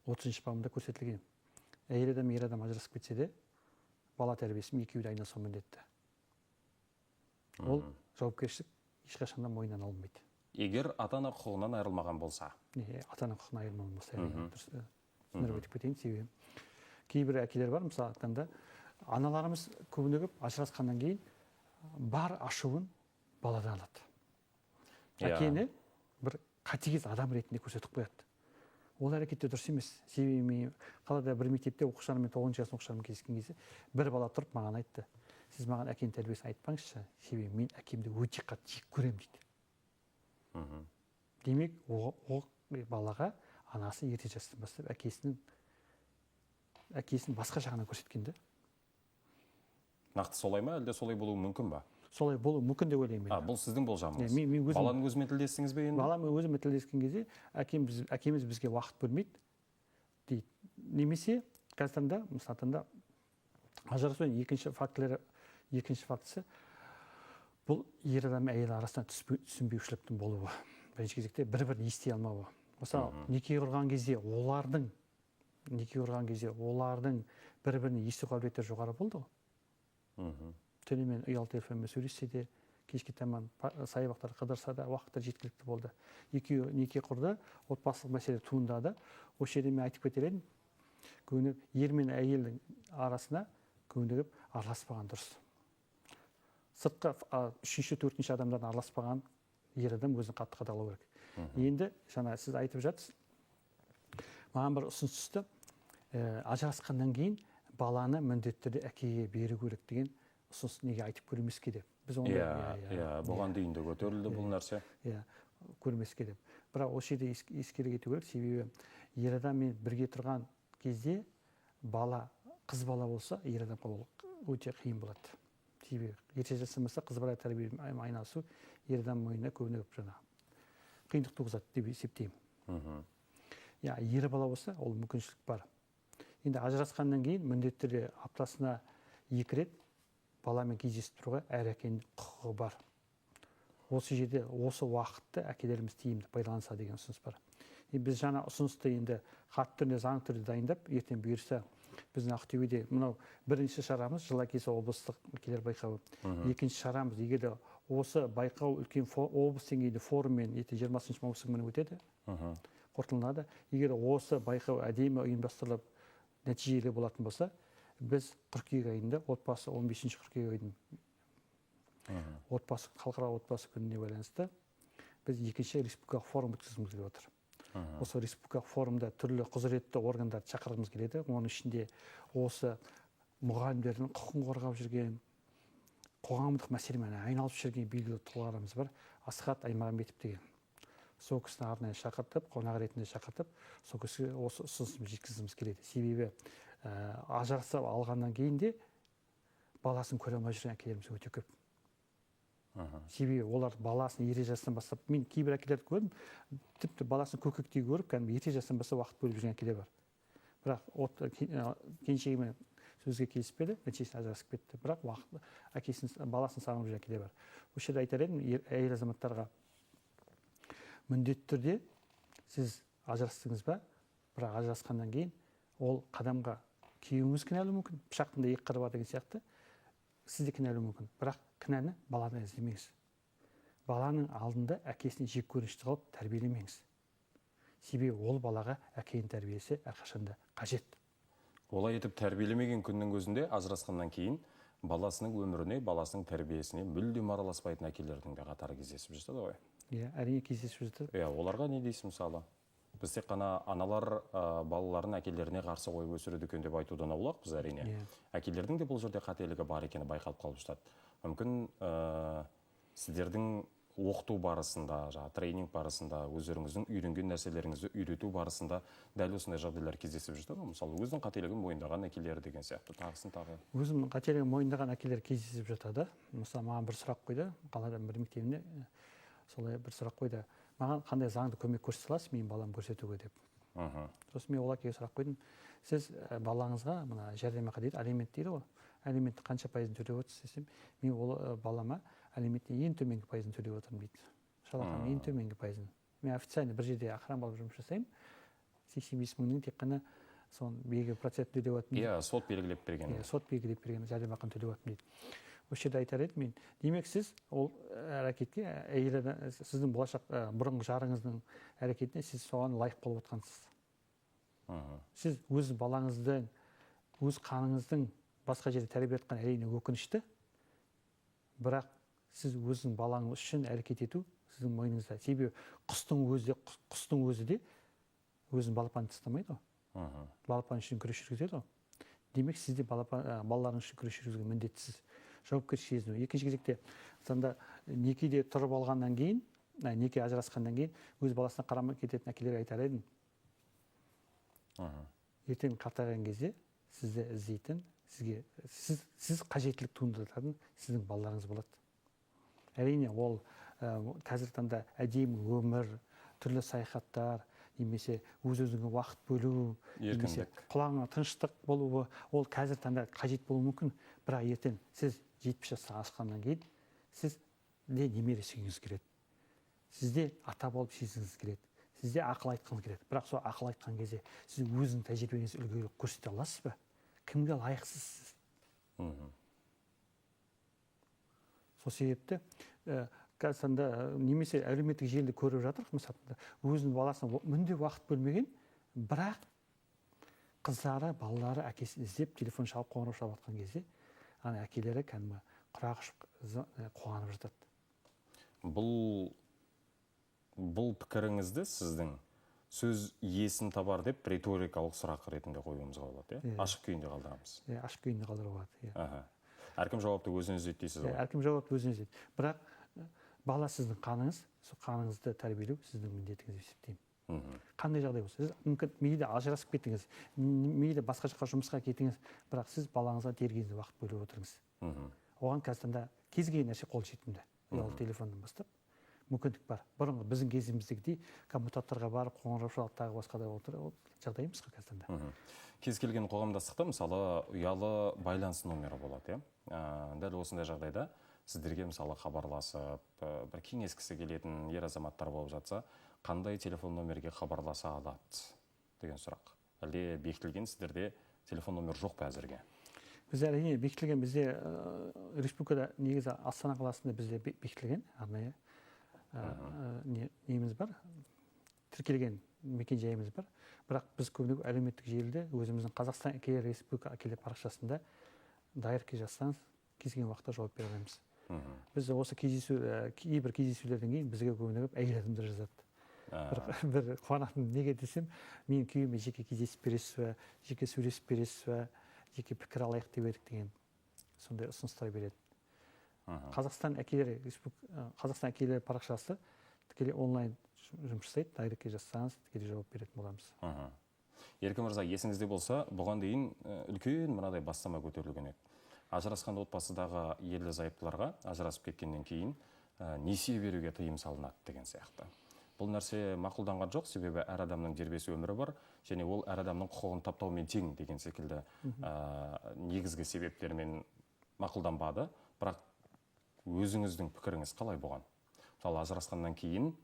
30-шы бабында көрсетілген. Әйел адам, ер адам ажырасып кетсе де, бала тәрбиесімен екеуі де айналысуға міндетті. Ол жауапкершілік ешқашан да мойнынан алынбайды. Егер ата-ана құқығынан айырылмаған болса. Ата-ана құқығынан айырылмаған болса, дұрыс түсіндіріп айтып кетейін. Себебі кейбір әкелер бар, мысалы айтқанда, аналарымыз көбіне көп ажырасқаннан кейін бар ашуын баладан алады. Әкені бір қатыгез адам ретінде көрсетіп қояды. Ол әрекет те дұрыс емес. Себебі мен қалада бір мектепте оқушылармен, 9 класс оқушылармен кездескен кезде бір бала тұрып маған айтты: сіз маған әкенің тәрбиесін айтпаңызшы, себебі мен әкемді өте қатты жек көремін дейді. Демек, ол балаға анасы ерте жастан бастап әкесін басқа жағынан көрсеткен де. Нақты солай ма, әлде солай болуы мүмкін ба? Солай болуы мүмкін деп ойлаймын мен. Бұл сіздің болжамыңыз. Мен өзім, баланың өзімен тілдестіңіз бе енді? Баламен өзімен тілдескен кезде әкеміз бізге уақыт бөлмейді дейді. Немесе қазіргі таңда, мысалы таңда ажырасудың екінші фактісі бұл ер адам мен әйел арасында түсінбеушіліктің болуы. Бірінші кезекте бір-бірін ести алмауы. Мысалы, неке құрған кезде олардың бір-бірін есту қабілеттері жоғары болды ғой. Түнімен ұялы телефонмен сөйлессе де, кешке таман саябақтар қыдырса да, уақыттар жеткілікті болды. Екеуі неке құрды, отбасылық мәселе туындады. Осы жерде мен айтып кетер едім, көбіне ер мен әйелдің арасына көбіне көп араласпаған дұрыс. Сыртқы үшінші, төртінші адамдардан араласпаған ер адам өзін қатты қадағалау керек. Енді жаңа сіз айтып жатсыз, маған бір ұсыныс түсті. Ажырасқаннан кейін баланы міндетті түрде әкеге беру керек деген ұсыныс неге айтып көрмеске деп. Біз оны бұған дейін де көтерілді бұл нәрсе. Көрмеске деп. Бірақ осы жерде ескере кету керек, себебі ер адаммен бірге тұрған кезде бала, қыз бала болса, ер адамға ол өте қиын болады. Себебі ерте жастан бастап қыз бала тәрбиемен айналысу ер адам мойнына көбіне көп жаңағы қиындық туғызады деп есептеймін. Ер бала болса, ол мүмкіншілік бар. Енді ажырасқаннан кейін міндетті түрде аптасына 2 рет баламен кездесіп тұруға әр әкенің құқығы бар. Осы жерде осы уақытты әкелеріміз тиімді пайдаланса деген ұсыныс бар. Біз жаңа ұсынысты енді хат түрінде, заң түрде дайындап, ертең бұйырса біздің Ақтөбеде мынау бірінші шарамыз Жыл әкесі облыстық әкелер байқауы. Екінші шарамыз, егер де осы байқау үлкен облыс деңгейінде форуммен ертең 20 маусым күні өтеді, қорытындыланады. Егер осы байқау әдемі ұйымдастырылып нәтижелі болатын болса, біз қыркүйек айында отбасы 15 қыркүйек айының отбасы, халықаралық отбасы күніне байланысты біз екінші республикалық форум өткізгіміз келіп отыр. Осы республикалық форумда түрлі құзыретті органдарды шақырғымыз келеді. Оның ішінде осы мұғалімдердің құқығын қорғап жүрген, қоғамдық мәселемен айналысып жүрген белгілі тұлғаларымыз бар. Асхат Аймағамбетов деген. Сол кісіні арнайы шақыртып, қонақ ретінде шақыртып, сол кісіге осы ұсынысымызды жеткізгіміз келеді. Себебі ажырасып алғаннан кейін де баласын көре алмай жүрген әкелеріміз өте көп. Себебі олар баласын ерте жастан бастап, мен кейбір әкелерді көрдім, тіпті баласын көкектей көріп, кәдімгі ерте жастан бастап уақыт бөліп жүрген әкелер бар. Бірақ келіншегімен сөзге келіспеді, нәтижесінде ажырасып кетті. Бірақ уақыт әкесін, баласын сағынып жүрген әкелер бар. Осы жерде айтар едім, әйел азаматтарға міндетті түрде сіз ажырастыңыз ба, бірақ ажырасқаннан кейін ол қадамға күйеуіңіз кінәлі мүмкін, пышақтың да екі қыры бар деген сияқты, сіз де кінәлі мүмкін. Бірақ кінәні баладан іздемеңіз. Баланың алдында әкесіне жек көрінішті қылып тәрбиелемеңіз. Себебі ол балаға әкенің тәрбиесі әрқашанда қажет. Олай етіп тәрбиелемеген күннің өзінде ажырасқаннан кейін баласының өміріне, баласының тәрбиесіне мүлдем араласпайтын әкелердің де қатары кездесіп жатады ғой. Иә, әрине кездесіп жатады. Иә, оларға не дейсіз мысалы? Біз тек қана аналар балаларын әкелеріне қарсы қойып өсіреді екен деп айтудан аулақпыз әрине. Әкелердің де бұл жерде қателігі бар екені байқалып қалып жатады. Мүмкін сіздердің оқыту барысында, жаңа тренинг барысында, өздеріңіздің үйренген нәрселеріңізді үйрету барысында дәл осындай жағдайлар кездесіп жатады ғой. Мысалы, өзінің қателігін мойындаған әкелер деген сияқты, тағысын тағы. Өзінің қателігін мойындаған әкелер кездесіп жатады. Мысалы, маған бір сұрақ қойды, қаладан бір мектебіне солай бір сұрақ қойды. Маған қандай заңды көмек көрсете аласыз, менің балам көрсетуге деп. Сосын мен ол әкеге сұрақ қойдым. Сіз балаңызға мына жәрдемақы дейді, алимент дейді ғой. Алиментті қанша пайызын төлеп отырсыз десем, мен ол балама алименттің ең төменгі пайызын төлеп отырмын дейді. Жалақының ең төменгі пайызын. Мен официально бір жерде охрана болып жұмыс жасаймын. 85 мыңның тек қана соның белгілі процентін төлеп отырмын. Иә, сот белгілеп берген. Иә, сот белгілеп берген жәрдемақыны төлеп отырмын дейді. Осы жерде айтар едім мен. Демек, сіз ол әрекетке әйел, сіздің болашақ бұрынғы жарыңыздың әрекетіне сіз соған лайық болып отқансыз. Сіз өз балаңыздың, өз қаныңыздың басқа жерде тәрбие жатқан, әрине, өкінішті, бірақ сіз өзің балаңыз үшін әрекет ету сіздің мойныңызда. Себебі құстың өзі де өзінің балапанын тастамайды ғой, балапан үшін күрес жүргізеді ғой. Демек, сіз де балаларыңыз үшін күрес жүргізуге міндеттісіз, жауапкершілік сезіну. Екінші кезекте, сонда некеде тұрып алғаннан кейін, неке ажырасқаннан кейін өз баласына қарамай кететін әкелерге айтар едім: ертең қартайған кезде сізді іздейтін, сізге сіз қажеттілік туындататын сіздің балаларыңыз болады. Әрине, ол қазіргі таңда әдемі өмір, түрлі саяхаттар немесе өз өзіңе уақыт бөлу немесе Еркіндік. құлағыңа тыныштық болуы, ол қазіргі таңда қажет болуы мүмкін. Бірақ ертең сіз 70 жастан асқаннан кейін сіз де немере сүйгіңіз келеді, сізде ата болып сезінгіңіз келеді, сізде ақыл айтқыңыз келеді. Бірақ сол ақыл айтқан кезде сіз өзіңіздің тәжірибеңізді үлгі көрсете аласыз ба? Кімге лайықсыз сіз? Сол себепті қазір таңда немесе әлеуметтік желіде көріп жатырмық, мысалы, өзінің баласына мүлде уақыт бөлмеген, бірақ қыздары, балалары әкесін іздеп телефон шалып, қоңырау шалып жатқан кезде ана әкелері кәдімгі құрақ ұшып, қуанып жатады. Бұл пікіріңізді сіздің сөз иесін табар деп риторикалық сұрақ ретінде қоюымызға болады, иә? Иә. Ашық күйінде қалдырамыз. Иә, ашық күйінде қалдыруға болады, иә. Аха. Әркім жауапты өзіне іздейді дейсіз ғой. Әркім жауапты өзіне іздейді, бірақ бала сіздің қаныңыз, сол қаныңызды тәрбиелеу сіздің міндетіңіз деп есептеймін. Қандай жағдай болса, сіз мүмкін мейлі ажырасып кеттіңіз, мейлі басқа жаққа жұмысқа кеттіңіз, бірақ сіз балаңызға дер кезінде уақыт бөліп отырыңыз. Оған қазір таңда кез келген нәрсе қолжетімді, ұялы телефоннан бастап мүмкіндік бар. Бұрынғы біздің кезіміздегідей коммутаторға барып қоңырау шалып, тағы басқа да отыр, ол жағдай емес қой қазір таңда. Кез келген қоғамдастықта, мысалы, ұялы байланыс номері болады, иә. Дәл осындай жағдайда сіздерге, мысалы, хабарласып, бір кеңескісі келетін ер азаматтар болып жатса, қандай телефон номерге хабарласа алады деген сұрақ. Әлде бекітілген сіздерде телефон номер жоқ па әзірге? Бізде, әрине, бекітілген. Бізде республикада, негізі Астана қаласында бізде бекітілген арнайы неміз бар, тіркелген мекен жайымыз бар. Бірақ біз көбіне әлеуметтік желіде өзіміздің Қазақстан әкелер, республика әкелер парақшасында директке жазсаңыз, кез келген уақытта жауап бере аламыз. Біз осы кездесу, кейбір кездесулерден кейін бізге көбіне көп әйел адамдар жазады. Бір қуанатыным, неге десем, менің күйеуіме жеке кездесіп бересіз бе, жеке сөйлесіп бересіз бе, жеке пікір алайық деп едік деген сондай ұсыныстар береді. Қазақстан әкелері парақшасы тікелей онлайн жұмыс жасайды. Директке жазсаңыз, тікелей жауап беретін боламыз. Еркін мырза, есіңізде болса, бұған дейін үлкен мынадай бастама көтерілген еді. Ажырасқан отбасыдағы ерлі зайыптыларға ажырасып кеткеннен кейін несие беруге тыйым салынады деген сияқты. Бұл нәрсе мақұлданған жоқ, себебі әр адамның дербес өмірі бар және ол әр адамның құқығын таптаумен тең деген секілді негізгі себептермен мақұлданбады. Бірақ өзіңіздің пікіріңіз қалай бұған? Мысалы, ажырасқаннан кейін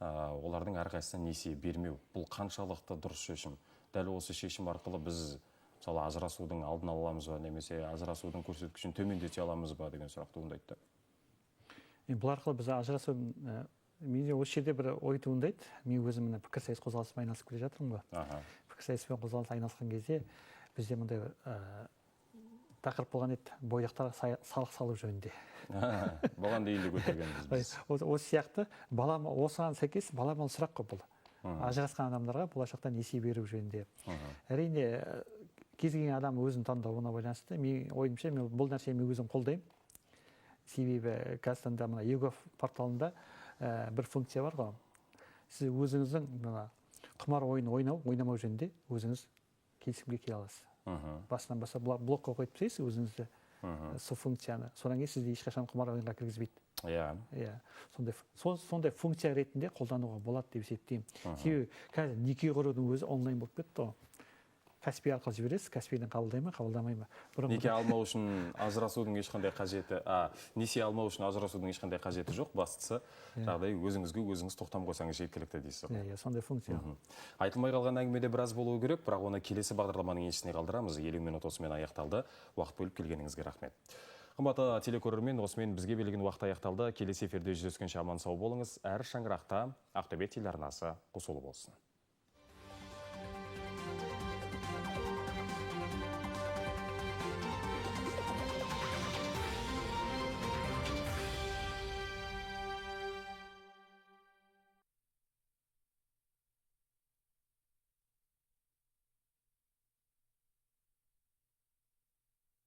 олардың әрқайсысына несие бермеу, бұл қаншалықты дұрыс шешім? Дәл осы шешім арқылы біз, мысалы, ажырасудың алдын ала аламыз ба немесе ажырасудың көрсеткішін төмендете аламыз ба деген сұрақ туындайды да. Енді бұл арқылы біз ажырасу, менде осы жерде бір ой туындайды. Мен өзім мына пікірсайыс қозғалысымен айналысып келе жатырмын ғой. Пікірсайыспен қозғалыс айналысқан кезде бізде мындай бір тақырып болған еді: бойдақтарға салық салу жөнінде. Бұған дейін де көтергенбіз біз. Осы сияқты балам, осыған сәйкес баламалы сұрақ қой бұл. Ажырасқан адамдарға болашақта несие беру жөнінде. Әрине, кез келген адам өзінің таңдауына байланысты. Менің ойымша, мен бұл нәрсені мен өзім қолдаймын. Себебі қазір таңда мына eGov порталында бір функция бар ғой. Сіз өзіңіздің мына құмар ойын ойнау, ойнамау жөнінде өзіңіз келісімге келе аласыз. Басынан бастап блокқа қойып тастайсыз өзіңізді, сол функцияны. Содан кейін сізді ешқашан құмар ойынға кіргізбейді. Иә, сондай функция ретінде қолдануға болады деп есептеймін. Себебі қазір неке құрудың өзі онлайн болып кетті ғой. Каспи арқылы жібересіз, Каспийден қабылдай ма, қабылдамай ма? Бұрын Неке алмау үшін ажырасудың ешқандай қажеті, несие алмау үшін ажырасудың ешқандай қажеті жоқ. Бастысы, жағдай өзіңізге өзіңіз тоқтам қойсаңыз жеткілікті дейсіз ғой. Иә, сондай функция. Айтылмай қалған әңгімеде біраз болуы керек, бірақ оны келесі бағдарламаның еншісіне қалдырамыз. 50 минут осымен аяқталды. Уақыт бөліп келгеніңізге рахмет. Қымбатты телекөрермен, осымен бізге берілген уақыт аяқталды. Келесі эфирде жүздескенше аман сау болыңыз. Әр шаңырақта Ақтөбе телеарнасы қосулы болсын.